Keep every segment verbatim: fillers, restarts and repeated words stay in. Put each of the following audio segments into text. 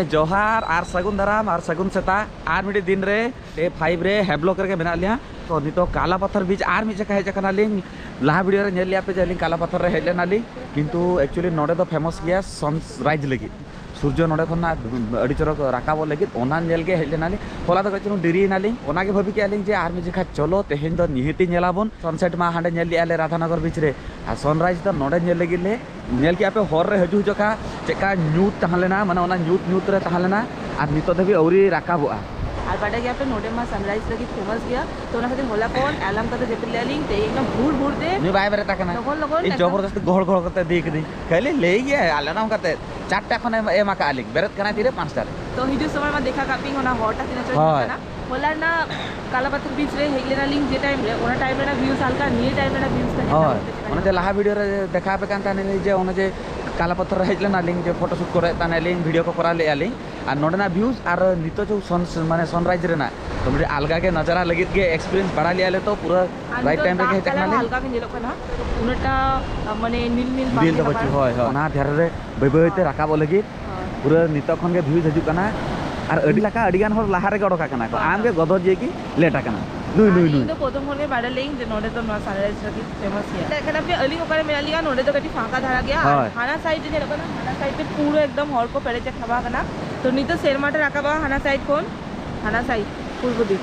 ᱡᱚᱦᱟᱨ ᱟᱨ ᱥᱟᱹᱜᱩᱱ ᱫᱟᱨᱟᱢ ᱟᱨ ᱥᱟᱹᱜᱩᱱ ᱥᱮᱛᱟᱜ᱾ ᱟᱨ ᱢᱤᱫᱴᱤᱡ ᱫᱤᱱ ᱨᱮ ᱰᱮ ᱯᱷᱟᱭᱤᱵᱷ ᱨᱮ ᱦᱮᱵᱞᱚᱠ ᱨᱮᱜᱮ ᱢᱮᱱᱟᱜ ᱞᱤᱧᱟ᱾ ᱛᱚ ᱱᱤᱛᱚᱜ ᱠᱟᱞᱟ ᱯᱟᱛᱷᱚᱨ ᱵᱤᱪ ᱟᱨ ᱢᱤᱫ ᱡᱟᱭᱜᱟ ᱦᱮᱡ ᱟᱠᱟᱱᱟᱞᱤᱧ᱾ ᱞᱟᱦᱟ ᱵᱷᱤᱰᱤᱭᱳ ᱨᱮ ᱧᱮᱞ ᱞᱮᱜᱼᱟ ᱯᱮ ᱡᱮ ᱟᱹᱞᱤᱧ ᱠᱟᱞᱟ ᱯᱟᱛᱷᱚᱨ ᱨᱮ ᱦᱮᱡ ᱞᱮᱱᱟᱞᱤᱧ, ᱠᱤᱱᱛᱩ ᱮᱠᱪᱩᱭᱮᱞᱤ ᱱᱚᱰᱮ ᱫᱚ ᱯᱷᱮᱢᱟᱥ ᱜᱮᱭᱟ ᱥᱟᱱᱨᱟᱭᱤᱡᱽ ᱞᱟᱹᱜᱤᱫ, ᱥᱩᱨᱡᱚ ᱱᱚᱰᱮ ᱠᱷᱚᱱᱟᱜ ᱟᱹᱰᱤ ᱪᱚᱨᱚᱠ ᱨᱟᱠᱟᱵᱚᱜ ᱞᱟᱹᱜᱤᱫ, ᱚᱱᱟ ᱧᱮᱞ ᱜᱮ ᱦᱮᱡ ᱞᱮᱱᱟᱞᱤᱧ᱾ ᱦᱚᱞᱟ ᱫᱚ ᱠᱟᱹᱡ ᱪᱩᱞᱩᱝ ᱰᱮᱨᱤᱭᱮᱱᱟᱞᱤᱧ, ᱚᱱᱟ ᱜᱮ ᱵᱷᱟᱹᱵᱤ ᱠᱮᱜᱼᱟ ᱞᱤᱧ ᱡᱮ ᱟᱨ ᱢᱤᱫ ᱡᱚᱠᱷᱟ ᱪᱚᱞᱚ ᱛᱮᱦᱮᱧ ᱫᱚ ᱱᱤᱦᱟᱹᱛᱤ ᱧᱮᱞᱟᱵᱚᱱ᱾ ᱥᱟᱱᱥᱮᱴ ᱢᱟ ᱦᱟᱸᱰᱮ ᱧᱮᱞ ᱞᱮᱜᱼᱟ ᱞᱮ ᱨᱟᱫᱷᱟᱱᱚᱜᱚᱨ ᱵᱤᱪ ᱨᱮ, ᱟᱨ ᱥᱟᱱᱨᱟᱭᱤᱡᱽ ᱫᱚ ᱱᱚᱰᱮ ᱧᱮᱞ ᱞᱟᱹᱜᱤᱫ ᱞᱮ ᱧᱮᱞ ᱠᱮᱜᱼᱟ ᱯᱮ ᱦᱚᱨ ᱨᱮ ᱦᱤᱡᱩᱜ ᱦᱤᱡᱩᱜ ᱠᱷᱟᱱ ᱪᱮᱫᱠᱟ ᱧᱩᱛ ᱛᱟᱦᱮᱸ ᱞᱮᱱᱟ, ᱢᱟᱱᱮ ᱚᱱᱟ ᱧᱩᱛ ᱧᱩᱛ ᱨᱮ ᱛᱟᱦᱮᱸ ᱞᱮᱱᱟ ᱟᱨ ᱱᱤᱛᱚᱜ ᱫᱷᱟᱹᱵᱤᱡ ᱟᱹᱣᱨᱤ ᱨᱟᱠᱟᱵᱚᱜᱼᱟ᱾ ᱟᱨ ᱵᱟᱰᱟᱭ ᱜᱮᱭᱟ ᱯᱮ ᱱᱚᱰᱮ ᱢᱟ ᱥᱟᱱᱨᱟᱭᱤᱡᱽ ᱞᱟᱹᱜᱤᱫ ᱯᱷᱮᱢᱟᱥ ᱜᱮᱭᱟ, ᱛᱚ ᱚᱱᱟ ᱠᱷᱟᱹᱛᱤᱨ ᱦᱚᱞᱟ ᱠᱷᱚᱱ ᱟᱞᱟᱢ ᱠᱟᱛᱮ ᱡᱟᱹᱯᱤᱫ ᱞᱮᱜᱼᱟ ᱞᱤᱧ, ᱛᱮᱦᱮᱧ ᱮᱠᱫᱚᱢ ᱵᱷᱳᱨ ᱵᱷᱳᱨ ᱛᱮ ᱱᱩᱭ ᱵᱟᱭ ᱵᱮᱨᱮᱫ ᱟᱠᱟᱱᱟ᱾ ᱞᱚᱜᱚᱱ ᱞᱚᱜᱚᱱ ᱤᱧ ᱮᱠᱫᱚᱢ᱾ ᱡᱚᱵᱚᱨᱫᱚᱥᱛᱤ ᱜᱚᱦᱚᱲ ᱜᱚᱦᱚᱲ ᱠᱟᱛᱮ ᱤᱫᱤ ᱠᱟᱹᱫᱟᱹᱧ, ᱠᱷᱟᱹᱞᱤ ᱞᱟᱹᱭ ᱜᱮᱭᱟᱭ ᱟᱞᱮ ᱱᱚᱝᱠᱟ ᱠᱟᱛᱮ ᱪᱟᱨᱴᱟ ᱠᱷᱚᱱ ᱮᱢ, ᱮᱢ ᱟᱠᱟᱫᱼᱟ ᱞᱤᱧ, ᱵᱮᱨᱮᱫ ᱠᱟᱱᱟᱭ ᱛᱤᱨᱮ? ᱯᱟᱸᱪᱴᱟ ᱨᱮ᱾ ᱛᱚ ᱦᱤᱡᱩᱜ ᱥᱚᱢᱚᱭ ᱢᱟ ᱫᱮᱠᱷᱟ ᱠᱟᱜ ᱯᱮ ᱚᱱᱟ ᱦᱚᱨᱴᱟ ᱛᱤᱱᱟᱹᱜ ᱪᱚᱨᱚᱠ ᱦᱳᱭ᱾ ᱠᱟᱱᱟ᱾ ᱦᱚᱞᱟ ᱨᱮᱱᱟᱜ ᱠᱟᱞᱟᱯᱟᱛᱷᱚᱨ ᱵᱤᱪ ᱨᱮ ᱦᱮᱡ ᱞᱮᱱᱟᱞᱤᱧ ᱡᱮ ᱴᱟᱭᱤᱢ ᱨᱮ, ᱚᱱᱟ ᱴᱟᱭᱤᱢ ᱨᱮᱱᱟᱜ ᱵᱷᱤᱭᱩᱥ ᱦᱟᱞᱠᱟ, ᱱᱤᱭᱟᱹ ᱴᱟᱭᱤᱢ ᱨᱮᱱᱟᱜ ᱵᱷᱤᱭᱩᱥ ᱠᱟᱹᱴᱤᱡ ᱦᱳᱭ, ᱰᱟᱣᱩᱱ ᱛᱮ ᱪᱟᱞᱟᱜ ᱚᱱᱮ ᱡᱮ ᱠᱟᱱᱟ᱾ ᱞᱟᱦᱟ ᱵᱷᱤᱰᱤᱭᱳ ᱨᱮ ᱫᱮᱠᱷᱟᱣ ᱟᱯᱮ ᱠᱟᱱ ᱛᱟᱦᱮᱱᱟᱞᱤᱧ ᱡᱮ ᱚᱱᱮ ᱡᱮ ᱠᱟᱞᱟᱯᱟᱛᱷᱚᱨ ᱨᱮ ᱦᱮᱡ ᱞᱮᱱᱟᱞᱤᱧ, ᱡᱮ ᱯᱷᱳᱴᱳ ᱥᱩᱴ ᱠᱚᱨᱟᱣ ᱞᱮᱫᱼᱟ ᱞᱤᱧ, ᱵᱷᱤᱰᱤᱭᱳ ᱠᱚ ᱠᱚᱨᱟᱣ ᱞᱮᱫᱼᱟ ᱞᱤᱧ, ᱟᱨ ᱱᱚᱰᱮᱱᱟᱜ ᱵᱷᱤᱭᱩᱥ ᱟᱨ ᱱᱤᱛᱚᱜ ᱡᱮ ᱥᱚᱱ, ᱢᱟᱱᱮ ᱥᱟᱱᱨᱟᱭᱤᱡᱽ ᱨᱮᱱᱟᱜ, ᱛᱚ ᱢᱤᱫᱴᱤᱡ ᱟᱞᱜᱟ ᱜᱮ ᱱᱟᱡᱟᱨᱟ ᱞᱟᱹᱜᱤᱫ ᱜᱮ ᱮᱠᱥᱯᱤᱨᱤᱭᱮᱱᱥ ᱵᱟᱲᱟᱭ ᱞᱮᱫᱼᱟ ᱞᱮ, ᱛᱚ ᱯᱩᱨᱟᱹ ᱟᱨ ᱨᱟᱭᱤᱴ ᱱᱤᱛᱚᱜ ᱴᱟᱭᱤᱢ ᱨᱮᱜᱮ ᱫᱟᱜ ᱦᱮᱡ ᱠᱟᱞᱟᱨ ᱦᱚᱸ ᱟᱠᱟᱱᱟᱞᱤᱧ᱾ ᱦᱟᱞᱠᱟ ᱜᱮ ᱧᱮᱞᱚᱜ ᱠᱟᱱᱟ, ᱩᱱᱟᱹᱜᱴᱟ, ᱟ, ᱢᱟᱱᱮ ᱱᱤᱞ ᱱᱤᱞ ᱵᱟᱝ ᱵᱤᱞ ᱫᱚ ᱧᱮᱞᱚᱜ ᱵᱟᱹᱪᱩᱜ, ᱠᱟᱱᱟ᱾ ᱦᱳᱭ, ᱦᱳᱭ᱾ ᱚᱱᱟ ᱫᱷᱟᱨᱮ ᱨᱮ ᱵᱟᱹᱭ ᱵᱟᱹᱭ ᱛᱮ ᱦᱳᱭ᱾ ᱨᱟᱠᱟᱵᱚᱜ ᱞᱟᱹᱜᱤᱫ᱾ ᱦᱳᱭ᱾ ᱯᱩᱨᱟᱹ ᱱᱤᱛᱚᱜ ᱠᱷᱚᱱ ᱜᱮ ᱵᱷᱤᱭᱩᱡᱽ ᱦᱤᱡᱩᱜ ᱠᱟᱱᱟ᱾ ᱟᱨ ᱟᱹᱰᱤ ᱞᱮᱠᱟ ᱟᱹᱰᱤ ᱜᱟᱱ ᱦᱚᱲ ᱞᱟᱦᱟ ᱨᱮᱜᱮ ᱚᱰᱚᱠ ᱟᱠᱟᱱᱟ ᱠᱚ, ᱦᱳᱭ, ᱟᱢ ᱜᱮ ᱦᱳᱭ᱾ ᱜᱚᱫᱷᱚ ᱡᱮ ᱠᱤ ᱞᱮᱴ ᱟᱠᱟᱱᱟ᱾ ᱱᱩᱭ, ᱟᱨ ᱱᱩᱭ, ᱤᱧ ᱱᱩᱭ᱾ ᱫᱚ ᱯᱨᱚᱛᱷᱚᱢ ᱠᱷᱚᱱ ᱜᱮ ᱵᱟᱰᱟᱭ ᱞᱮᱭᱟᱹᱧ ᱡᱮ ᱱᱚᱰᱮ ᱫᱚ ᱱᱚᱣᱟ ᱥᱟᱱᱨᱟᱭᱤᱡᱽ ᱞᱟᱹᱜᱤᱫ ᱯᱷᱮᱢᱟᱥ ᱜᱮᱭᱟ᱾ ᱪᱮᱫᱟᱜ ᱠᱟᱱᱟ ᱯᱮ ᱟᱹᱞᱤᱧ ᱚᱠᱟᱨᱮ ᱢᱮᱱᱟᱜ ᱞᱤᱧᱟ, ᱱᱚᱰᱮ ᱫᱚ ᱠᱟᱹᱴᱤᱡ ᱯᱷᱟᱸᱠᱟ ᱫᱷᱟᱨᱟ ᱜᱮᱭᱟ᱾ ᱟᱨ ᱦᱳᱭ᱾ ᱦᱟᱱᱟ ᱥᱟᱭᱤᱰ ᱨᱮ ᱧᱮᱞᱚᱜ ᱠᱟᱱᱟ, ᱦᱟᱱᱟ ᱥᱟᱭᱤᱰ ᱨᱮ ᱯᱩᱨᱟᱹ ᱮᱠᱫᱚᱢ ᱦᱚᱲ ᱠᱚ ᱯᱮᱨᱮᱡ ᱪᱟᱵᱟ ᱟᱠᱟᱱᱟ᱾ ᱛᱚ ᱱᱤᱛᱚᱜ ᱥᱮᱨᱢᱟ ᱴᱟ ᱨᱟᱠᱟᱵᱼᱟ ᱦᱟᱱᱟ ᱥᱟᱭᱤᱰ ᱠᱷᱚᱱ, ᱦᱟᱱᱟ ᱥᱟᱭᱤᱰ ᱯᱩᱨᱵᱚ ᱫᱤᱠ᱾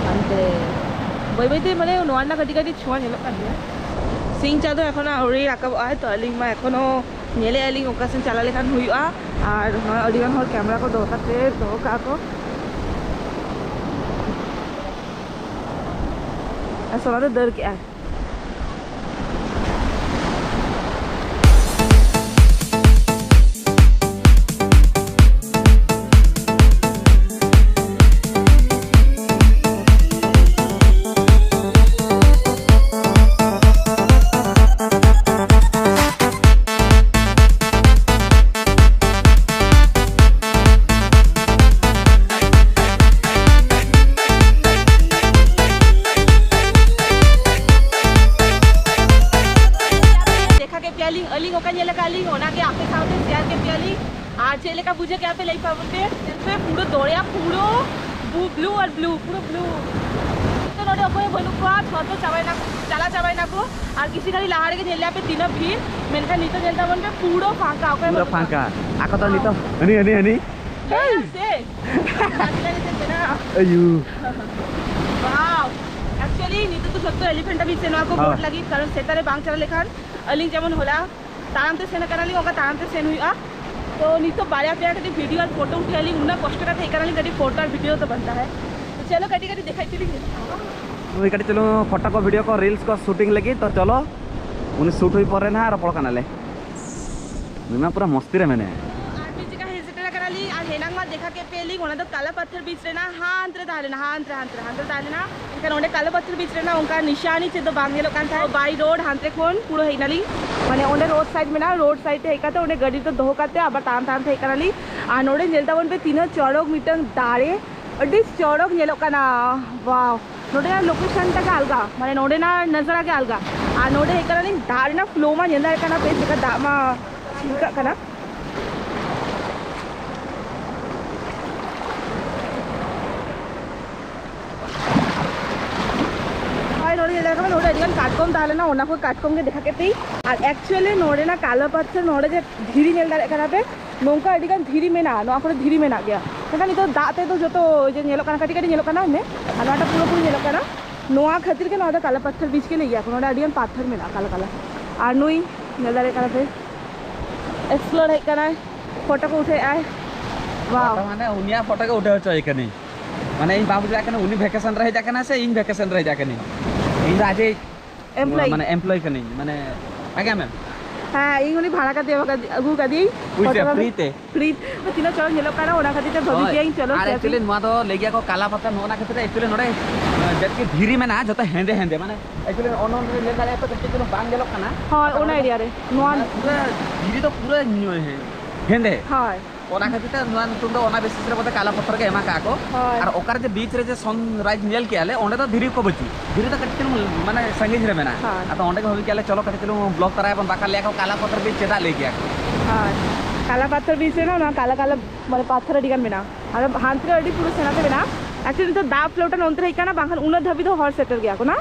ᱦᱟᱱᱛᱮ ᱵᱟᱹᱭ ᱵᱟᱹᱭ ᱛᱮ ᱢᱟᱱᱮ ᱱᱚᱣᱟ ᱨᱮᱱᱟᱜ ᱠᱟᱹᱴᱤᱡ ᱠᱟᱹᱴᱤᱡ ᱪᱷᱳᱸᱣᱟ ᱧᱮᱞᱚᱜ ᱠᱟᱱ ᱜᱮᱭᱟ᱾ ᱥᱤᱧ ᱪᱟᱸᱫᱚ ᱮᱠᱷᱚᱱᱳ ᱟᱹᱣᱨᱤ ᱨᱟᱠᱟᱵᱚᱜᱼᱟᱭ, ᱛᱚ ᱟᱹᱞᱤᱧ ᱢᱟ ᱮᱠᱷᱚᱱᱳ ᱧᱮᱞᱮᱫᱼᱟ ᱞᱤᱧ ᱚᱠᱟ ᱥᱮᱱ ᱪᱟᱞᱟᱣ ᱞᱮᱠᱷᱟᱱ ᱦᱩᱭᱩᱜᱼᱟ᱾ ᱟᱨ ᱱᱚᱣᱟ ᱟᱹᱰᱤ ᱜᱟᱱ ᱦᱚᱲ ᱠᱮᱢᱮᱨᱟ ᱠᱚ ᱫᱚᱦᱚ ᱠᱟᱛᱮ ᱫᱚᱦᱚ ᱠᱟᱜᱼᱟ ᱠᱚ᱾ ᱟᱨ ᱥᱚᱱᱟ ᱫᱚ ᱫᱟᱹᱲ ᱠᱮᱜᱼᱟᱭ᱾ ᱫᱮᱠᱷᱟ ᱠᱮᱫ ᱯᱮᱭᱟᱞᱤᱧ, ᱟᱹᱞᱤᱧ ᱚᱠᱟ ᱧᱮᱞ ᱟᱠᱟᱫ ᱞᱤᱧ, ᱚᱱᱟᱜᱮ ᱟᱯᱮ ᱥᱟᱶᱛᱮ ᱥᱮᱭᱟᱨ ᱠᱮᱫ ᱯᱮᱭᱟᱞᱤᱧ᱾ ᱟᱨ ᱪᱮᱫ ᱞᱮᱠᱟ ᱵᱩᱡᱷᱟᱹᱣ ᱠᱮᱫᱼᱟ ᱯᱮ, ᱞᱟᱹᱭ ᱛᱟᱵᱚᱱ ᱯᱮ᱾ ᱧᱮᱞ ᱯᱮ, ᱯᱩᱨᱟᱹ ᱫᱚᱨᱭᱟ, ᱯᱩᱨᱟᱹ ᱵᱞᱩ ᱟᱨ ᱵᱞᱩ, ᱯᱩᱨᱟᱹ ᱵᱞᱩ᱾ ᱱᱤᱛᱚᱜ ᱱᱚᱰᱮ ᱚᱠᱚᱭ ᱦᱚᱸ ᱵᱟᱹᱱᱩᱜ ᱠᱚᱣᱟ, ᱡᱷᱚᱛᱚ ᱪᱟᱵᱟᱭᱮᱱᱟ ᱠᱚ, ᱪᱟᱞᱟᱣ ᱪᱟᱵᱟᱭᱮᱱᱟ ᱠᱚ᱾ ᱟᱨ ᱠᱤᱪᱷᱩ ᱜᱷᱟᱹᱲᱤᱡ ᱞᱟᱦᱟ ᱨᱮᱜᱮ ᱧᱮᱞ ᱞᱮᱫᱼᱟ ᱯᱮ ᱛᱤᱱᱟᱹᱜ ᱵᱷᱤᱲ, ᱢᱮᱱᱠᱷᱟᱱ ᱱᱤᱛᱚᱜ ᱧᱮᱞ ᱛᱟᱵᱚᱱ ᱯᱮ, ᱯᱩᱨᱟᱹ ᱯᱷᱟᱸᱠᱟ, ᱚᱠᱚᱭ ᱦᱚᱸ ᱯᱩᱨᱟᱹ ᱵᱟᱹᱱᱩᱜ ᱠᱚᱣᱟ᱾ ᱯᱷᱟᱸᱠᱟ᱾ ᱟᱠᱚ ᱫᱚ ᱱᱤᱛᱚᱜ ᱦᱟᱹᱱᱤ, ᱦᱟᱹᱱᱤ, ᱦᱟᱹᱱᱤ᱾ ᱦᱮᱸ, ᱥᱮ᱾ ᱟᱭᱩ᱾ ᱵᱟᱣ᱾ ᱮᱠᱪᱩᱭᱟᱞᱤ, ᱱᱤᱛᱚᱜ ᱫᱚ ᱡᱷᱚᱛᱚ ᱮᱞᱤᱯᱷᱮᱱᱴᱟ ᱵᱤᱪ ᱥᱮᱱᱚᱜ ᱟᱠᱚ ᱦᱚᱸ᱾ ᱵᱳᱴ ᱞᱟᱹᱜᱤᱫ, ᱠᱟᱨᱚᱱ ᱥᱮᱛᱟᱜ ᱨᱮ ᱵᱟᱝ ᱪᱟᱞᱟᱣ ᱞᱮᱠᱷᱟᱱ ᱟᱹᱞᱤᱧ ᱡᱮᱢᱚᱱ ᱦᱚᱞᱟ ᱛᱟᱲᱟᱢ ᱛᱮ ᱥᱮᱱ ᱟᱠᱟᱱᱟᱞᱤᱧ, ᱚᱱᱠᱟ ᱛᱟᱲᱟᱢ ᱛᱮ ᱥᱮᱱ ᱦᱩᱭᱩᱜᱼᱟ᱾ ᱛᱚ ᱱᱤᱛᱚᱜ ᱵᱟᱨᱭᱟ ᱯᱮᱭᱟ ᱠᱟᱹᱴᱤᱡ ᱵᱷᱤᱰᱤᱭᱳ ᱟᱨ ᱯᱷᱳᱴᱳ ᱩᱴᱷᱟᱹᱭᱟᱞᱤᱧ, ᱩᱱᱟᱹᱜ ᱠᱚᱥᱴᱚ ᱠᱟᱛᱮ ᱦᱮᱡ ᱠᱟᱱᱟᱞᱤᱧ, ᱠᱟᱹᱴᱤᱡ ᱯᱷᱳᱴᱳ ᱟᱨ ᱵᱷᱤᱰᱤᱭᱳ ᱛᱚ ᱵᱟᱱᱛᱟ ᱦᱟᱭ᱾ ᱛᱚ ᱪᱚᱞᱚ ᱠᱟᱹᱴᱤᱡ ᱠᱟᱹᱴᱤᱡ ᱫᱮᱠᱷᱟᱭ ᱛᱮᱞᱤᱧ᱾ ᱳᱭ ᱠᱟᱹᱴᱤᱡ ᱪᱩᱞᱩᱝ ᱯᱷᱳᱴᱳ ᱠᱚ, ᱵᱷᱤᱰᱤᱭᱳ ᱠᱚ, ᱨᱤᱞᱥ ᱠᱚ ᱥᱩᱴᱤᱝ ᱞᱟᱹᱜᱤᱫ᱾ ᱛᱚ ᱪᱚᱞᱚ, ᱩᱱᱤ ᱥᱩᱴ ᱦᱩᱭ ᱯᱚᱨᱮ ᱱᱟᱦᱟᱜ ᱨᱚᱯᱚᱲ ᱠᱟᱱᱟᱞᱮ᱾ ᱱᱩᱭ ᱢᱟ ᱯᱩᱨᱟᱹ ᱢᱚᱥᱛᱤ ᱨᱮ ᱢᱮᱱᱟᱭᱟ᱾ ᱟᱨ ᱢᱤᱫ ᱡᱟᱭᱜᱟ ᱦᱮᱡ ᱥᱮᱴᱮᱨ ᱟᱠᱟᱱᱟᱞᱤᱧ, ᱟᱨ ᱦᱮᱱᱟᱝ ᱢᱟ ᱫᱮᱠᱷᱟ ᱠᱮᱫ ᱯᱮᱭᱟᱞᱤᱧ, ᱚᱱᱟ ᱫᱚ ᱠᱟᱞᱟ ᱯᱟᱛᱷᱚᱨ ᱵᱤᱪ ᱨᱮᱱᱟᱜ ᱦᱟᱱᱛᱮ ᱨᱮ ᱛᱟᱦᱮᱸ ᱞᱮᱱᱟ, ᱦᱟᱱᱛᱮ ᱨᱮ, ᱦᱟᱱᱛᱮ ᱨᱮ, ᱦᱟᱱᱛᱮ ᱨᱮ ᱛᱟᱦᱮᱸ ᱞᱮᱱᱟ᱾ ᱮᱱᱠᱷᱟᱱ ᱚᱸᱰᱮ ᱠᱟᱞᱟ ᱯᱟᱛᱷᱚᱨ ᱵᱤᱪ ᱨᱮᱱᱟᱜ ᱚᱱᱠᱟ ᱱᱤᱥᱟᱱᱤ ᱪᱮᱫ ᱫᱚ ᱵᱟᱝ ᱧᱮᱞᱚᱜ ᱠᱟᱱ ᱛᱟᱦᱮᱸᱫ᱾ ᱵᱟᱭ ᱨᱳᱰ ᱦᱟᱱᱛᱮ ᱠᱷᱚᱱ ᱯᱩᱨᱟᱹ ᱦᱮᱡ ᱱᱟᱞᱤᱧ, ᱢᱟᱱᱮ ᱚᱸᱰᱮ ᱨᱳᱰ ᱥᱟᱭᱤᱰ ᱢᱮᱱᱟᱜᱼᱟ, ᱨᱳᱰ ᱥᱟᱭᱤᱰ ᱛᱮ ᱦᱮᱡ ᱠᱟᱛᱮ ᱚᱸᱰᱮ ᱜᱟᱹᱰᱤ ᱫᱚ ᱫᱚᱦᱚ ᱠᱟᱛᱮ ᱟᱵᱟᱨ ᱛᱟᱲᱟᱢ ᱛᱟᱲᱟᱢ ᱛᱮ ᱦᱮᱡ ᱠᱟᱱᱟᱞᱤᱧ᱾ ᱟᱨ ᱱᱚᱰᱮ ᱧᱮᱞ ᱛᱟᱵᱚᱱ ᱯᱮ ᱛᱤᱱᱟᱹᱜ ᱪᱚᱨᱚᱠ ᱢᱤᱫᱴᱟᱝ ᱫᱟᱨᱮ, ᱟᱹᱰᱤ ᱪᱚᱨᱚᱠ ᱧᱮᱞᱚᱜ ᱠᱟᱱᱟ᱾ ᱣᱟᱣ, ᱱᱚᱰᱮᱱᱟᱜ ᱞᱳᱠᱮᱥᱚᱱ ᱴᱟᱜ ᱜᱮ ᱟᱞᱜᱟ, ᱢᱟᱱᱮ ᱱᱚᱰᱮᱱᱟᱜ ᱱᱟᱡᱟᱨᱟ ᱜᱮ ᱟᱞᱜᱟ᱾ ᱟᱨ ᱱᱚᱰᱮ ᱦᱮᱡ ᱠᱟᱱᱟᱞᱤᱧ, ᱫᱟᱜ ᱨᱮᱱᱟᱜ ᱯᱷᱞᱳ ᱢᱟ ᱧᱮᱞ ᱫᱟᱲᱮᱭᱟᱜ ᱠᱟᱱᱟ ᱯᱮ, ᱪᱮᱠᱟ ᱫᱟᱜ ᱢᱟ ᱪᱷᱤᱞᱠᱟᱜ ᱠᱟᱱᱟ᱾ ᱦᱳᱭ, ᱱᱚᱰᱮ ᱧᱮᱞ ᱫᱟᱲᱮᱭᱟᱜ ᱠᱟᱱᱟ, ᱱᱚᱰᱮ ᱟᱹᱰᱤᱜᱟᱱ ᱠᱟᱴᱠᱚᱢ ᱛᱟᱦᱮᱸ ᱞᱮᱱᱟ, ᱚᱱᱟ ᱠᱚ ᱠᱟᱴᱠᱚᱢ ᱜᱮ ᱫᱮᱠᱷᱟ ᱠᱮᱫ ᱯᱮ᱾ ᱟᱨ ᱮᱠᱪᱩᱭᱟᱞᱤ ᱱᱚᱰᱮᱱᱟᱜ ᱠᱟᱞᱟ ᱯᱟᱛᱷᱚᱨ, ᱱᱚᱰᱮ ᱡᱮ ᱫᱷᱤᱨᱤ ᱧᱮᱞ ᱫᱟᱲᱮᱭᱟᱜ ᱠᱟᱱᱟ ᱯᱮ, ᱱᱚᱝᱠᱟ ᱟᱹᱰᱤᱜᱟᱱ ᱫᱷᱤᱨᱤ ᱢᱮᱱᱟᱜᱼᱟ, ᱱᱚᱣᱟ ᱠᱚᱨᱮ ᱫᱷᱤᱨᱤ ᱢᱮᱱᱟᱜ ᱜᱮᱭᱟ᱾ ᱢᱮᱱᱠᱷᱟᱱ ᱱᱤᱛᱚᱜ ᱫᱟᱜ ᱛᱮᱫᱚ ᱡᱚᱛᱚ ᱡᱮ ᱧᱮᱞᱚᱜ ᱠᱟᱱᱟ, ᱠᱟᱹᱴᱤᱡ ᱠᱟᱹᱴᱤᱡ ᱧᱮᱞᱚᱜ ᱠᱟᱱᱟ, ᱦᱮᱸ, ᱟᱨ ᱱᱚᱣᱟᱴᱟᱜ ᱯᱩᱨᱟᱹᱯᱩᱨᱤ ᱧᱮᱞᱚᱜ ᱠᱟᱱᱟ᱾ ᱱᱚᱣᱟ ᱠᱷᱟᱹᱛᱤᱨ ᱜᱮ ᱱᱚᱣᱟ ᱫᱚ ᱠᱟᱞᱟ ᱯᱟᱛᱷᱚᱨ ᱵᱤᱪ ᱜᱮ ᱞᱟᱹᱭ ᱜᱮᱭᱟ ᱠᱚ᱾ ᱱᱚᱰᱮ ᱟᱹᱰᱤᱜᱟᱱ ᱯᱟᱛᱷᱚᱨ ᱢᱮᱱᱟᱜᱼᱟ, ᱠᱟᱞᱟ ᱠᱟᱞᱟ᱾ ᱟᱨ ᱱᱩᱭ ᱧᱮᱞ ᱫᱟᱲᱮᱭᱟᱜ ᱠᱟᱱᱟ ᱯᱮ, ᱮᱠᱥᱯᱞᱳᱨ ᱦᱮᱡ ᱠᱟᱱᱟᱭ, ᱯᱷᱳᱴᱳ ᱠᱚ ᱩᱴᱷᱟᱹᱣᱮᱫᱼᱟᱭ᱾ ᱣᱟᱣ᱾ ᱯᱷᱳᱴᱳ ᱢᱟᱱᱮ ᱩᱱᱤᱭᱟᱜ ᱯᱷᱳᱴᱳ ᱜᱮ ᱩᱴᱷᱟᱹᱣ ᱦᱚᱪᱚᱭ ᱠᱟᱹᱱᱟᱹᱧ᱾ ᱢᱟᱱᱮ ᱤᱧ ᱵᱟᱝ ᱵᱩᱡᱷᱟᱹᱜ ᱠᱟᱱᱟ, ᱩᱱᱤ ᱵᱷᱮᱠᱮᱥᱚᱱ ᱨᱮ ᱦᱮᱡ ᱟᱠᱟᱱᱟ ᱥᱮ ᱤᱧ ᱵᱷᱮᱠᱮᱥᱚᱱ ᱨᱮ ᱦᱮᱡ ᱟᱠᱟᱱᱟᱹᱧ᱾ ᱤᱧ ᱫᱚ ᱟᱡᱤᱡ ᱮᱢᱯᱞᱚᱭᱤ᱾ ᱢᱟᱱᱮ ᱮᱢᱯᱞᱚᱭᱤ ᱠᱟᱹᱱᱟᱹᱧ, ᱢᱟᱱᱮ ᱟᱸᱡᱚᱢ ᱢᱮ᱾ ᱦᱮᱸ, ᱤᱧ ᱩᱱᱤ ᱵᱷᱟᱲᱟ ᱠᱟᱛᱮ ᱟᱹᱜᱩ ᱠᱟᱫᱮᱭᱟᱹᱧ᱾ ᱯᱩᱭᱥᱟᱹ, ᱯᱷᱳᱴᱳ ᱯᱷᱨᱤ ᱛᱮ᱾ ᱯᱷᱨᱤ ᱛᱮ᱾ ᱛᱤᱱᱟᱹᱜ ᱪᱚᱨᱚᱠ ᱧᱮᱞᱚᱜ ᱠᱟᱱᱟ, ᱚᱱᱟ ᱠᱷᱟᱹᱛᱤᱨ ᱛᱮ ᱵᱷᱟᱹᱜᱤ ᱦᱳᱭ᱾ ᱜᱮᱭᱟᱧ, ᱪᱚᱞᱚ ᱟᱨ ᱥᱮ ᱮᱠᱪᱩᱭᱮᱞᱤ ᱱᱚᱣᱟ ᱫᱚ ᱞᱟᱹᱭ ᱜᱮᱭᱟ ᱠᱚ ᱠᱟᱞᱟ ᱯᱟᱛᱷᱚᱨ, ᱱᱚᱜᱼᱚ ᱱᱟ ᱠᱷᱟᱹᱛᱤᱨ ᱛᱮ ᱮᱠᱪᱩᱭᱮᱞᱤ ᱱᱚᱰᱮ, ᱟᱸ, ᱡᱮᱛᱠᱤ ᱫᱷᱤᱨᱤ ᱢᱮᱱᱟᱜᱼᱟ, ᱡᱚᱛᱚ ᱦᱮᱸᱫᱮ ᱦᱮᱸᱫᱮ, ᱢᱟᱱᱮ ᱮᱠᱪᱩᱭᱮᱞᱤ ᱚᱱᱚ ᱚᱱᱟ ᱧᱮᱞ ᱫᱟᱲᱮᱭᱟᱜᱼᱟ ᱯᱮ, ᱠᱟᱹᱴᱤᱡ ᱪᱩᱞᱩᱝ ᱵᱟᱝ ᱧᱮᱞᱚᱜ ᱠᱟᱱᱟ᱾ ᱦᱳᱭ, ᱟᱫᱚ ᱚᱱᱟ ᱱᱚᱰᱮ ᱮᱨᱤᱭᱟ ᱨᱮ᱾ ᱱᱚᱣᱟ ᱯᱩᱨᱟᱹ ᱫᱷᱤᱨᱤ ᱫᱚ ᱯᱩᱨᱟᱹ ᱧᱚ-, ᱦᱮᱸᱫᱮ᱾ ᱦᱳᱭ᱾ ᱚᱱᱟ ᱠᱷᱟᱹᱛᱤᱨ ᱛᱮ ᱱᱚᱣᱟ ᱧᱩᱛᱩᱢ ᱫᱚ ᱚᱱᱟ ᱵᱮᱥᱤᱥ ᱨᱮ ᱵᱚᱞᱮ ᱠᱟᱞᱟ ᱯᱟᱛᱷᱚᱨ ᱜᱮ ᱮᱢᱟ ᱠᱟᱜᱼᱟ ᱠᱚ᱾ ᱦᱳᱭ᱾ ᱟᱨ ᱚᱠᱟᱨᱮ ᱡᱮ ᱵᱤᱪ ᱨᱮ ᱡᱮ ᱥᱟᱱᱨᱟᱭᱤᱡᱽ ᱧᱮᱞ ᱠᱮᱜᱼᱟ ᱞᱮ, ᱚᱸᱰᱮ ᱫᱚ ᱫᱷᱤᱨᱤ ᱠᱚ ᱵᱟᱹᱪᱩᱜ, ᱫᱷᱤᱨᱤ ᱫᱚ ᱠᱟᱹᱴᱤᱡ ᱪᱩᱞᱩᱝ ᱢᱟᱱᱮ ᱥᱟᱺᱜᱤᱧ ᱨᱮ ᱢᱮᱱᱟᱜᱼᱟ᱾ ᱦᱳᱭ᱾ ᱟᱫᱚ ᱚᱸᱰᱮ ᱜᱮ ᱵᱷᱟᱵᱤ ᱠᱮᱜᱼᱟ ᱞᱮ, ᱪᱚᱞᱚ ᱠᱟᱹᱴᱤᱡ ᱪᱩᱞᱩᱝ ᱵᱞᱚᱜ ᱛᱟᱨᱟᱭᱟᱵᱚᱱ, ᱵᱟᱠᱷᱟᱱ ᱞᱟᱹᱭᱟ ᱠᱚ ᱠᱟᱞᱟ ᱯᱟᱛᱷᱚᱨ ᱵᱤᱪ ᱪᱮᱫᱟᱜ ᱞᱟᱹᱭ ᱠᱮᱜᱼᱟ ᱠᱚ᱾ ᱦᱳᱭ᱾ ᱠᱟᱞᱟ ᱯᱟᱛᱷᱚᱨ ᱵᱤᱪ ᱨᱮ ᱱᱚᱣᱟ ᱠᱟᱞᱟ ᱠᱟᱞᱟ ᱢᱟᱱᱮ ᱯᱟᱛᱷᱚᱨ ᱟᱹᱰᱤ ᱜᱟᱱ ᱢᱮᱱᱟᱜᱼᱟ᱾ ᱟᱨ ᱦᱟᱱᱛᱮ ᱨᱮ ᱟᱹᱰᱤ ᱯᱩᱨᱟᱹ ᱥᱮᱬᱟ ᱛᱮ ᱢᱮᱱᱟᱜᱼᱟ᱾ Actually ᱱᱤᱛᱚᱜ ᱫᱟᱜ float ᱱᱚᱱᱛᱮ ᱨᱮ ᱦᱮᱡ ᱠᱟᱱᱟ, ᱵᱟᱝᱠᱷᱟᱱ ᱩᱱᱟᱹᱜ ᱫᱷᱟᱹᱵᱤᱡ ᱫᱚ ᱦᱚᱲ ᱥᱮᱴᱮᱨ ᱜᱮᱭᱟ ᱠᱚ ᱱᱟ᱾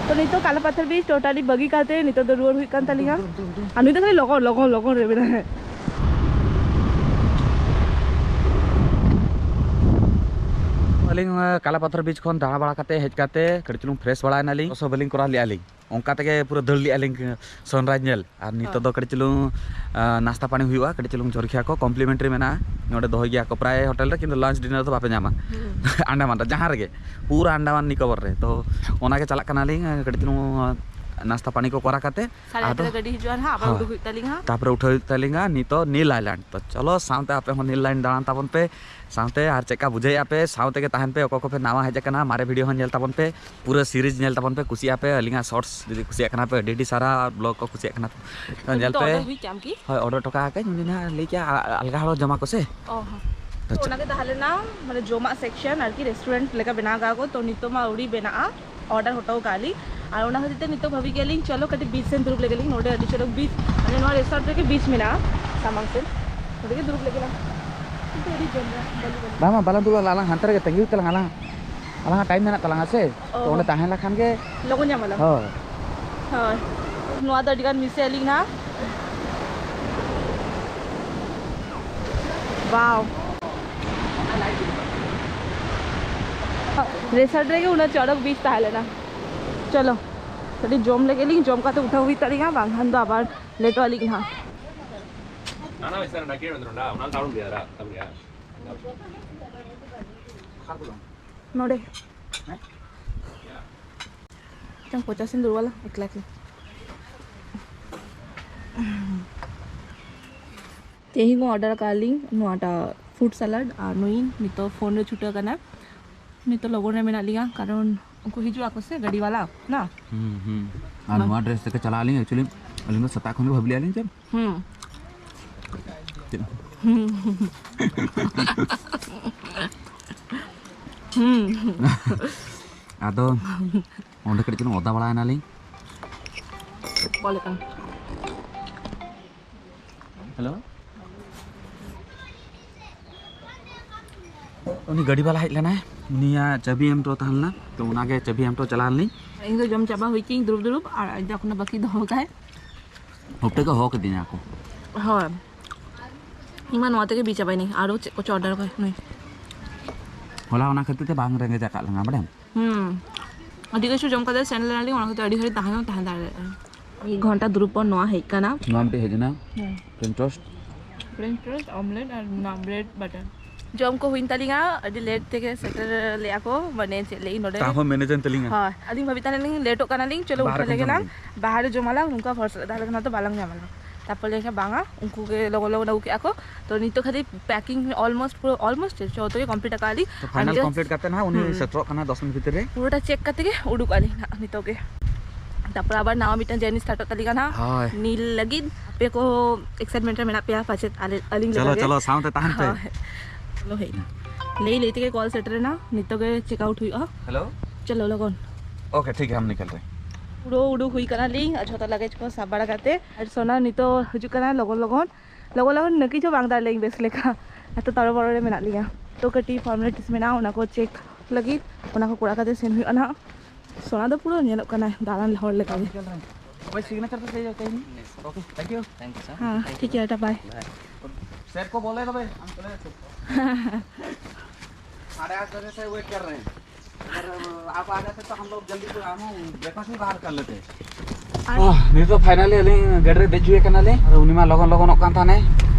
ᱛᱚ ᱱᱤᱛᱚᱜ ᱠᱟᱞᱟ ᱯᱟᱛᱷᱚᱨ ᱵᱤᱪ totally ᱵᱟᱹᱜᱤ ᱠᱟᱛᱮ ᱱᱤᱛᱚᱜ ᱫᱚ ᱨᱩᱣᱟᱹᱲ ᱦᱩᱭᱩᱜ ᱠᱟᱱ ᱛᱟᱹᱞᱤᱧᱟ᱾ ᱟᱨ ᱱᱩᱭ ᱫᱚ ᱠᱷᱟᱹᱞᱤ ᱞᱚᱜᱚᱱ, ᱞᱚᱜᱚᱱ, ᱞᱚᱜᱚᱱ ᱨᱮ ᱢᱮᱱᱟᱭᱟ᱾ ᱟᱹᱞᱤᱧ, ᱟᱸ, ᱠᱟᱞᱟ ᱯᱟᱛᱷᱚᱨ ᱵᱤᱪ ᱠᱷᱚᱱ ᱫᱟᱬᱟ ᱵᱟᱲᱟ ᱠᱟᱛᱮ ᱦᱮᱡ ᱠᱟᱛᱮ ᱠᱟᱹᱴᱤᱡ ᱪᱩᱞᱩᱝ fresh ᱵᱟᱲᱟᱭ ᱱᱟᱞᱤᱧ᱾ ᱚᱥᱚ ᱵᱟᱹᱞᱤᱧ ᱠᱚᱨᱟᱣ ᱞᱮᱜᱼᱟ ᱞᱤᱧ, ᱚᱱᱠᱟ ᱛᱮᱜᱮ ᱯᱩᱨᱟᱹ ᱫᱟᱹᱲ ᱞᱮᱜᱼᱟ ᱞᱤᱧ sunrise ᱧᱮᱞ᱾ ᱟᱨ ᱱᱤᱛᱚᱜ ᱫᱚ ᱠᱟᱹᱴᱤᱡ ᱪᱩᱞᱩᱝ, ᱟᱸ, ᱱᱟᱥᱛᱟ ᱯᱟᱹᱱᱤ ᱦᱩᱭᱩᱜᱼᱟ, ᱠᱟᱹᱴᱤᱡ ᱪᱩᱞᱩᱝ ᱡᱚᱞᱠᱷᱤᱭᱟ ᱠᱚ complimentary ᱢᱮᱱᱟᱜᱼᱟ, ᱱᱚᱰᱮ ᱫᱚᱦᱚᱭ ᱜᱮᱭᱟ ᱠᱚ ᱯᱨᱟᱭ ᱦᱳᱴᱮᱞ ᱨᱮ, ᱠᱤᱱᱛᱩ lunch dinner ᱫᱚ ᱵᱟᱯᱮ ᱧᱟᱢᱟ᱾ ᱦᱩᱸ᱾ ᱟᱱᱰᱟᱢᱟᱱ ᱨᱮ ᱡᱟᱦᱟᱸ ᱨᱮᱜᱮ, ᱯᱩᱨᱟᱹ ᱟᱱᱰᱟᱢᱟᱱ ᱱᱤᱠᱳᱵᱚᱨ ᱨᱮ᱾ ᱛᱚ ᱚᱱᱟ ᱜᱮ ᱪᱟᱞᱟᱜ ᱠᱟᱱᱟᱞᱤᱧ, ᱠᱟᱹᱴᱤᱡ ᱪᱩᱞᱩᱝ ᱱᱟᱥᱛᱟ ᱯᱟᱹᱱᱤ ᱠᱚ ᱠᱚᱨᱟᱣ ᱠᱟᱛᱮ ᱥᱟᱲᱮ ᱟᱴ ᱟᱫᱚ ᱨᱮ ᱜᱟᱹᱰᱤ ᱦᱤᱡᱩᱜᱼᱟ ᱱᱟᱦᱟᱜ, ᱟᱵᱟᱨ ᱦᱳᱭ᱾ ᱩᱰᱩᱠ ᱦᱩᱭᱩᱜ ᱛᱟᱹᱞᱤᱧᱟ ᱦᱟᱸᱜ᱾ ᱛᱟᱯᱚᱨᱮ ᱩᱴᱷᱟᱹᱣ ᱦᱩᱭᱩᱜ ᱛᱟᱹᱞᱤᱧᱟ ᱱᱤᱛᱚᱜ ᱱᱤᱞ ᱟᱭᱞᱮᱱᱰ᱾ ᱛᱚ ᱪᱚᱞᱚ ᱥᱟᱶᱛᱮ ᱟᱯᱮ ᱦᱚᱸ ᱱᱤᱞ ᱞᱟᱭᱤᱱ ᱫᱟᱬᱟᱱ ᱛᱟᱵᱚᱱ ᱯᱮ, ᱥᱟᱶᱛᱮ ᱟᱨ ᱪᱮᱫᱠᱟ ᱵᱩᱡᱷᱟᱹᱣᱮᱫᱼᱟ ᱯᱮ, ᱥᱟᱶ ᱛᱮᱜᱮ ᱛᱟᱦᱮᱱ ᱯᱮ᱾ ᱚᱠᱚᱭ ᱠᱚᱯᱮ ᱱᱟᱣᱟ ᱦᱮᱡ ᱟᱠᱟᱱᱟ, ᱢᱟᱨᱮ video ᱦᱚᱸ ᱧᱮᱞ ᱛᱟᱵᱚᱱ ᱯᱮ, ᱯᱩᱨᱟᱹ series ᱧᱮᱞ ᱛᱟᱵᱚᱱ ᱯᱮ᱾ ᱠᱩᱥᱤᱭᱟᱜᱼᱟ ᱯᱮ ᱟᱹᱞᱤᱧᱟᱜ shorts ᱡᱩᱫᱤ ᱠᱩᱥᱤᱭᱟᱜ ᱠᱟᱱᱟ ᱯᱮ, ᱟᱹᱰᱤ ᱟᱹᱰᱤ ᱥᱟᱨᱦᱟᱣ᱾ ᱟᱨ vlog ᱠᱚ ᱠᱩᱥᱤᱭᱟᱜ ᱠᱟᱱᱟ ᱯᱮ, ᱛᱚ ᱧᱮᱞ ᱡᱚᱛᱚ ᱯᱮ᱾ Order ᱦᱩᱭ ᱠᱮᱜᱼᱟᱢ ᱠᱤ? ᱦᱳᱭ, order ᱦᱚᱴᱚ ᱠᱟᱜᱼᱟ ᱠᱟᱹᱧ, ᱩᱱᱤ ᱱᱟᱦᱟᱜ ᱞᱟᱹᱭ ᱠᱮᱜᱼᱟ, ᱟ-, ᱟᱞᱜᱟ ᱦᱚᱲ ᱡᱚᱢᱟ ᱠᱚ ᱥᱮ᱾ ᱚ ᱦᱚᱸ᱾ ᱛᱚ ᱛᱚ ᱪᱮᱫ? ᱚᱱᱟ ᱜᱮ ᱛᱟᱦᱮᱸ ᱞᱮᱱᱟ, ᱢᱟᱱᱮ ᱡᱚᱢᱟᱜ section ᱟᱨᱠᱤ, restaurant ᱞᱮᱠᱟ ᱵᱮᱱᱟᱣ ᱠᱟᱜᱼᱟ ᱠᱚ, ᱛᱚ ᱱᱤᱛᱚᱜ ᱢᱟ ᱟᱹᱣᱨᱤ ᱵᱮᱱᱟᱜᱼᱟ᱾ Order ᱦᱚᱴᱚ ᱠᱟᱜᱼᱟ ᱞᱤᱧ᱾ ᱟᱨ ᱚᱱᱟ ᱠᱷᱟᱹᱛᱤᱨ ᱛᱮ ᱱᱤᱛᱚᱜ ᱵᱷᱟᱹᱵᱤ ᱠᱮᱜᱼᱟ ᱞᱤᱧ, ᱪᱚᱞᱚ ᱠᱟᱹᱴᱤᱡ beach ᱥᱮᱱ ᱫᱩᱲᱩᱵ ᱞᱮᱜᱮ ᱞᱤᱧ᱾ ᱱᱚᱰᱮ ᱟᱹᱰᱤ ᱪᱚᱨᱚᱠ beach, ᱢᱟᱱᱮ ᱱᱚᱣᱟ resort ᱨᱮᱜᱮ beach ᱢᱮᱱᱟᱜᱼᱟ ᱥᱟᱢᱟᱝ ᱥᱮᱫ, ᱱᱚᱰᱮ ᱜᱮ ᱫᱩᱲᱩᱵ ᱞᱮᱜᱮ ᱞᱟᱝ᱾ ᱠᱤᱱᱛᱩ ᱟᱹᱰᱤ ᱡᱚᱵᱽᱨᱟ, ᱵᱟᱹᱞᱤ ᱵᱟᱹᱞᱤ᱾ ᱵᱟᱝ, ᱵᱟᱝ, ᱵᱟᱞᱟᱝ ᱫᱩᱲᱩᱵ, ᱟᱞᱟᱝ ᱦᱟᱱᱛᱮ ᱨᱮᱜᱮ ᱛᱟᱹᱝᱜᱤ ᱦᱩᱭᱩᱜ ᱛᱟᱞᱟᱝᱟ, ᱟᱞᱟᱝ, ᱟᱞᱟᱝᱟᱜ time ᱢᱮᱱᱟᱜ ᱛᱟᱞᱟᱝᱟ ᱥᱮ, ᱚ᱾ ᱛᱚ ᱚᱸᱰᱮ ᱛᱟᱦᱮᱸ ᱞᱮᱠᱷᱟᱱ ᱜᱮ᱾ ᱞᱚᱜᱚᱱ ᱧᱟᱢ ᱟᱞᱟᱝ᱾ ᱦᱳᱭ᱾ ᱦᱳᱭ᱾ ᱱᱚᱣᱟ ᱫᱚ ᱟᱹᱰᱤ ᱜᱟᱱ miss ᱮᱫ ᱞᱤᱧ ᱱᱟᱦᱟᱜ᱾ Wow᱾ Resort ᱨᱮᱜᱮ ᱩᱱᱟᱹᱜ ᱪᱚᱨᱚᱠ beach ᱛᱟᱦᱮᱸ ᱞᱮᱱᱟ᱾ ᱪᱚᱞᱚ, ᱠᱟᱹᱴᱤᱡ ᱡᱚᱢ ᱞᱮᱜᱮ ᱞᱤᱧ, ᱡᱚᱢ ᱠᱟᱛᱮ ᱩᱴᱷᱟᱹᱣ ᱦᱩᱭᱩᱜ ᱛᱟᱹᱞᱤᱧᱟ, ᱵᱟᱝᱠᱷᱟᱱ ᱫᱚ ᱟᱵᱟᱨ ᱞᱮᱴᱚᱜ ᱟᱹᱞᱤᱧ ᱦᱟᱸᱜ᱾ ᱱᱚᱰᱮ ᱢᱤᱫᱴᱟᱝ ᱯᱚᱪᱟᱥ ᱤᱧ ᱫᱩᱲᱩᱵ ᱟᱞᱟᱝ ᱮᱠᱞᱟ ᱮᱠᱞᱟ᱾ ᱛᱮᱦᱮᱧ ᱦᱚᱸ order ᱟᱠᱟᱫ ᱞᱤᱧ ᱱᱚᱣᱟᱴᱟᱜ fruit salad, ᱟᱨ ᱱᱩᱭ ᱱᱤᱛᱚᱜ phone ᱨᱮ ᱪᱷᱩᱴᱟᱹᱣ ᱠᱟᱱᱟ᱾ ᱱᱤᱛᱚᱜ ᱞᱚᱜᱚᱱ ᱨᱮ ᱢᱮᱱᱟᱜ ᱞᱤᱧᱟ, ᱠᱟᱨᱚᱱ ᱩᱱᱠᱩ ᱦᱤᱡᱩᱜ ᱟᱠᱚ ᱥᱮ ᱜᱟᱹᱰᱤ ᱵᱟᱞᱟ ᱱᱟ᱾ ᱦᱩᱸ, ᱦᱩᱸ᱾ ᱟᱨ ᱵᱟᱝ᱾ ᱱᱚᱣᱟ dress ᱛᱮᱜᱮ ᱪᱟᱞᱟᱜ ᱟᱹᱞᱤᱧ, actually ᱟᱹᱞᱤᱧ ᱫᱚ ᱥᱮᱛᱟᱜ ᱠᱷᱚᱱ ᱜᱮ ᱵᱷᱟᱵᱽᱞᱤ ᱟᱹᱞᱤᱧ ᱪᱮᱫ ᱦᱩᱸ᱾ ᱪᱮᱫ? ᱦᱩᱸ᱾ ᱦᱩᱸ᱾ ᱟᱫᱚ ᱚᱸᱰᱮ ᱠᱟᱹᱴᱤᱡ ᱪᱩᱞᱩᱝ ᱚᱫᱟ ᱵᱟᱲᱟᱭᱮᱱᱟᱞᱤᱧ᱾ ᱠᱚᱞ ᱟᱠᱟᱱ᱾ ᱦᱮᱞᱳ᱾ ᱩᱱᱤ ᱜᱟᱹᱰᱤ ᱵᱟᱞᱟ ᱦᱮᱡ ᱞᱮᱱᱟᱭ, ᱩᱱᱤᱭᱟᱜ ᱪᱟᱹᱵᱤ ᱮᱢ ᱦᱚᱴᱚ ᱛᱟᱦᱮᱸ ᱞᱮᱱᱟ, ᱛᱚ ᱚᱱᱟᱜᱮ ᱪᱟᱹᱵᱤ ᱮᱢ ᱦᱚᱴᱚ ᱪᱟᱞᱟᱣ ᱞᱮᱱᱟᱹᱧ᱾ ᱤᱧ ᱫᱚ ᱡᱚᱢ ᱪᱟᱵᱟ ᱦᱩᱭ ᱠᱤᱧ ᱫᱩᱲᱩᱵ ᱫᱩᱲᱩᱵ, ᱟᱨ ᱟᱡ ᱫᱚ ᱮᱠᱷᱚᱱᱳ ᱵᱟᱹᱠᱤ ᱫᱚᱦᱚ ᱠᱟᱭ᱾ ᱦᱚᱯᱴᱮ ᱠᱚ ᱦᱚᱦᱚ ᱠᱤᱫᱤᱧᱟ ᱠᱚ᱾ ᱦᱳᱭ, ᱤᱧ ᱢᱟ ᱱᱚᱣᱟ ᱛᱮᱜᱮ ᱵᱤ ᱪᱟᱵᱟᱭᱱᱟᱹᱧ, ᱟᱨᱚ ᱪᱮᱫ ᱠᱚᱪᱚ ᱚᱰᱟᱨ ᱠᱟᱜ ᱱᱩᱭ᱾ ᱦᱚᱞᱟ ᱚᱱᱟ ᱠᱷᱟᱹᱛᱤᱨ ᱛᱮ ᱵᱟᱝ ᱨᱮᱸᱜᱮᱡ ᱟᱠᱟᱫ ᱞᱟᱝᱟ, ᱵᱟᱲᱟᱭᱟᱢ? ᱦᱩᱸ, ᱟᱹᱰᱤ ᱠᱤᱪᱷᱩ ᱡᱚᱢ ᱠᱟᱛᱮ ᱥᱮᱱ ᱞᱮᱱᱟᱞᱤᱧ, ᱚᱱᱟ ᱠᱷᱟᱹᱛᱤᱨ ᱟᱹᱰᱤ ᱜᱷᱟᱹᱲᱤᱡ ᱛᱟᱦᱮᱸ ᱦᱚᱸ ᱛᱟᱦᱮᱸ ᱫᱟᱲᱮᱭᱟᱜᱼᱟ᱾ ᱢᱤᱫ ᱜᱷᱚᱱᱴᱟ ᱫᱩᱲᱩᱵ ᱯᱚᱨ ᱱᱚᱣᱟ ᱦᱮᱡ ᱠᱟᱱᱟ᱾ ᱱᱚᱣᱟ ᱢᱤᱫᱴᱮᱡ ᱦᱮᱡ ᱮᱱᱟ, ᱦᱩᱸ᱾ French toast᱾ French toast, omelette ᱟᱨ ᱱᱚᱣᱟ bread butter᱾ ᱡᱚᱢ ᱠᱚ ᱦᱩᱭᱮᱱ ᱛᱟᱹᱞᱤᱧᱟ, ᱟᱹᱰᱤ late ᱛᱮᱜᱮ ᱥᱮᱴᱮᱨ ᱞᱮᱜᱼᱟ ᱠᱚ, ᱢᱟᱱᱮ ᱪᱮᱫ ᱞᱟᱹᱭ ᱤᱧ ᱱᱚᱰᱮ᱾ ᱛᱟᱣ ᱦᱚᱸ manage ᱮᱱ ᱛᱟᱹᱞᱤᱧᱟ᱾ ᱦᱳᱭ, ᱟᱹᱞᱤᱧ ᱵᱷᱟᱵᱤᱛ ᱛᱟᱦᱮᱸ ᱞᱮᱱᱟᱞᱤᱧ ᱞᱮᱴᱚᱜ ᱠᱟᱱᱟᱞᱤᱧ, ᱪᱚᱞᱚ ᱵᱟᱦᱨᱮ ᱩᱴᱷᱟᱹ ᱠᱷᱚᱱ ᱞᱮᱜᱮ ᱡᱚᱢ ᱞᱟᱝ, ᱟᱹᱜᱩ᱾ ᱵᱟᱦᱨᱮ ᱡᱚᱢᱟᱞᱟᱝ, ᱱᱚᱝᱠᱟ ᱦᱚᱲ ᱥᱟᱞᱟᱜ ᱛᱟᱦᱚᱞᱮ ᱠᱷᱟᱱ ᱫᱚ ᱵᱟᱞᱟᱝ ᱧᱟᱢᱟᱞᱟᱝ᱾ ᱛᱟᱨᱯᱚᱨ ᱞᱟᱹᱭ ᱠᱷᱟᱱ ᱵᱟᱝᱟ, ᱩᱱᱠᱩ ᱜᱮ ᱞᱚᱜᱚᱱ ᱞᱚᱜᱚᱱ ᱟᱹᱜᱩ ᱠᱮᱜᱼᱟ ᱠᱚ᱾ ᱛᱚ ᱱᱤᱛᱚᱜ ᱠᱷᱟᱹᱞᱤ packing almost ᱯᱩᱨᱟᱹ almost ᱡᱚᱛᱚ ᱜᱮ complete ᱟᱠᱟᱫ ᱞᱤᱧ᱾ ᱛᱚ ᱟᱨ final ᱱᱤᱛᱚᱜ complete ᱠᱟᱛᱮ ᱱᱟᱦᱟᱜ ᱩᱱᱤ ᱦᱩᱸ᱾ ᱥᱮᱴᱮᱨᱚᱜ ᱠᱟᱱᱟ ᱫᱚᱥ ᱢᱤᱱᱤᱴ ᱵᱷᱤᱛᱤᱨ ᱨᱮ᱾ ᱯᱩᱨᱟᱹᱴᱟ check ᱠᱟᱛᱮ ᱜᱮ ᱩᱰᱩᱠᱚᱜᱼᱟ ᱞᱤᱧ ᱱᱟᱦᱟᱜ ᱱᱤᱛᱚᱜ ᱜᱮ᱾ ᱛᱟᱨᱯᱚᱨ ᱟᱵᱟᱨ ᱱᱟᱣᱟ ᱢᱤᱫᱴᱟᱝ journey startᱚᱜ ᱛᱟᱹᱞᱤᱧᱟ ᱱᱟᱦᱟᱜ᱾ ᱦᱳᱭ᱾ ᱱᱤᱞ ᱞᱟᱹᱜᱤᱫ ᱟᱯᱮ ᱠᱚ excitement ᱨᱮ ᱢᱮᱱᱟᱜ ᱯᱮᱭᱟ ᱯᱟᱪᱮᱫ ᱟᱞᱮ, ᱟᱹᱞᱤᱧ ᱪᱚᱞᱚ, ᱞᱮᱠᱟ ᱜᱮ᱾ ᱪᱚᱞᱚ, ᱥᱟᱶᱛᱮ ᱛᱟᱦᱮᱱ ᱯᱮ᱾ ᱦᱳᱭ᱾ ᱪᱚᱞᱚ ᱦᱮᱡ ᱮᱱᱟ᱾ ᱞᱟᱹᱭ ᱞᱟᱹᱭ ᱛᱮᱜᱮ call ᱥᱮᱴᱮᱨᱮᱱᱟ, ᱱᱤᱛᱚᱜ ᱜᱮ check out ᱦᱩᱭᱩᱜᱼᱟ᱾ ᱦᱮᱞᱳ᱾ ᱪᱚᱞᱚ ᱞᱚᱜᱚᱱ᱾ OK, ᱴᱷᱤᱠ ᱜᱮᱭᱟ, ᱦᱟᱢ ᱱᱤᱠᱚᱞ ᱨᱮ᱾ ᱯᱩᱨᱟᱹ ᱩᱰᱩᱠ ᱦᱩᱭ ᱠᱟᱱᱟᱞᱤᱧ ᱟᱨ ᱡᱷᱚᱛᱚ luggage ᱠᱚ ᱥᱟᱵ ᱵᱟᱲᱟ ᱠᱟᱛᱮ᱾ ᱟᱨ ᱥᱳᱱᱟ ᱱᱤᱛᱚᱜ ᱦᱤᱡᱩᱜ ᱠᱟᱱᱟ ᱞᱚᱜᱚᱱ ᱞᱚᱜᱚᱱ᱾ ᱞᱚᱜᱚᱱ ᱞᱚᱜᱚᱱ ᱱᱟᱹᱠᱤᱡ ᱦᱚᱸ ᱵᱟᱝ ᱫᱟᱲᱮ ᱞᱮᱱ ᱵᱮᱥ ᱞᱮᱠᱟ, ᱮᱛᱚ ᱛᱟᱲᱚ ᱵᱟᱲᱚ ᱨᱮ ᱢᱮᱱᱟᱜ ᱞᱤᱧᱟ᱾ ᱛᱚ ᱠᱟᱹᱴᱤᱡ formalities ᱢᱮᱱᱟᱜᱼᱟ, ᱚᱱᱟ ᱠᱚ check ᱞᱟᱹᱜᱤᱫ, ᱚᱱᱟ ᱠᱚ ᱠᱚᱨᱟᱣ ᱠᱟᱛᱮ ᱥᱮᱱ ᱦᱩᱭᱩᱜᱼᱟ ᱱᱟᱦᱟᱜ᱾ ᱥᱳᱱᱟ ᱫᱚ ᱯᱩᱨᱟᱹ ᱧᱮᱞᱚᱜ ᱠᱟᱱᱟᱭ ᱫᱟᱬᱟᱱ ᱦᱚᱲ ᱞᱮᱠᱟ ᱜᱮ᱾ ᱵᱷᱟᱭ, signature ᱛᱚ ᱥᱟᱦᱤ ᱦᱳᱛᱟ ᱦᱤ ᱱᱟᱦᱤ᱾ OK, thank you. Thank you, sir. हाँ, ठीक है, टाटा, bye. Sir को बोले तो भाई, हम चले जाते हैं। साढ़े आठ बजे से wait कर रहे हैं। अगर आप आ जाते तो हम लोग जल्दी से, हम breakfast भी बाहर कर लेते। ᱱᱤᱛᱚᱜ finally ᱟᱹᱞᱤᱧ ᱜᱟᱹᱰᱤ ᱨᱮ ᱫᱮᱡ ᱦᱩᱭ ᱠᱟᱱᱟᱞᱤᱧ᱾ ᱟᱨ ᱩᱱᱤ ᱢᱟ ᱞᱚᱜᱚᱱ ᱞᱚᱜᱚᱱᱚᱜ ᱠᱟᱱ ᱛᱟᱦᱮᱱᱟᱭ,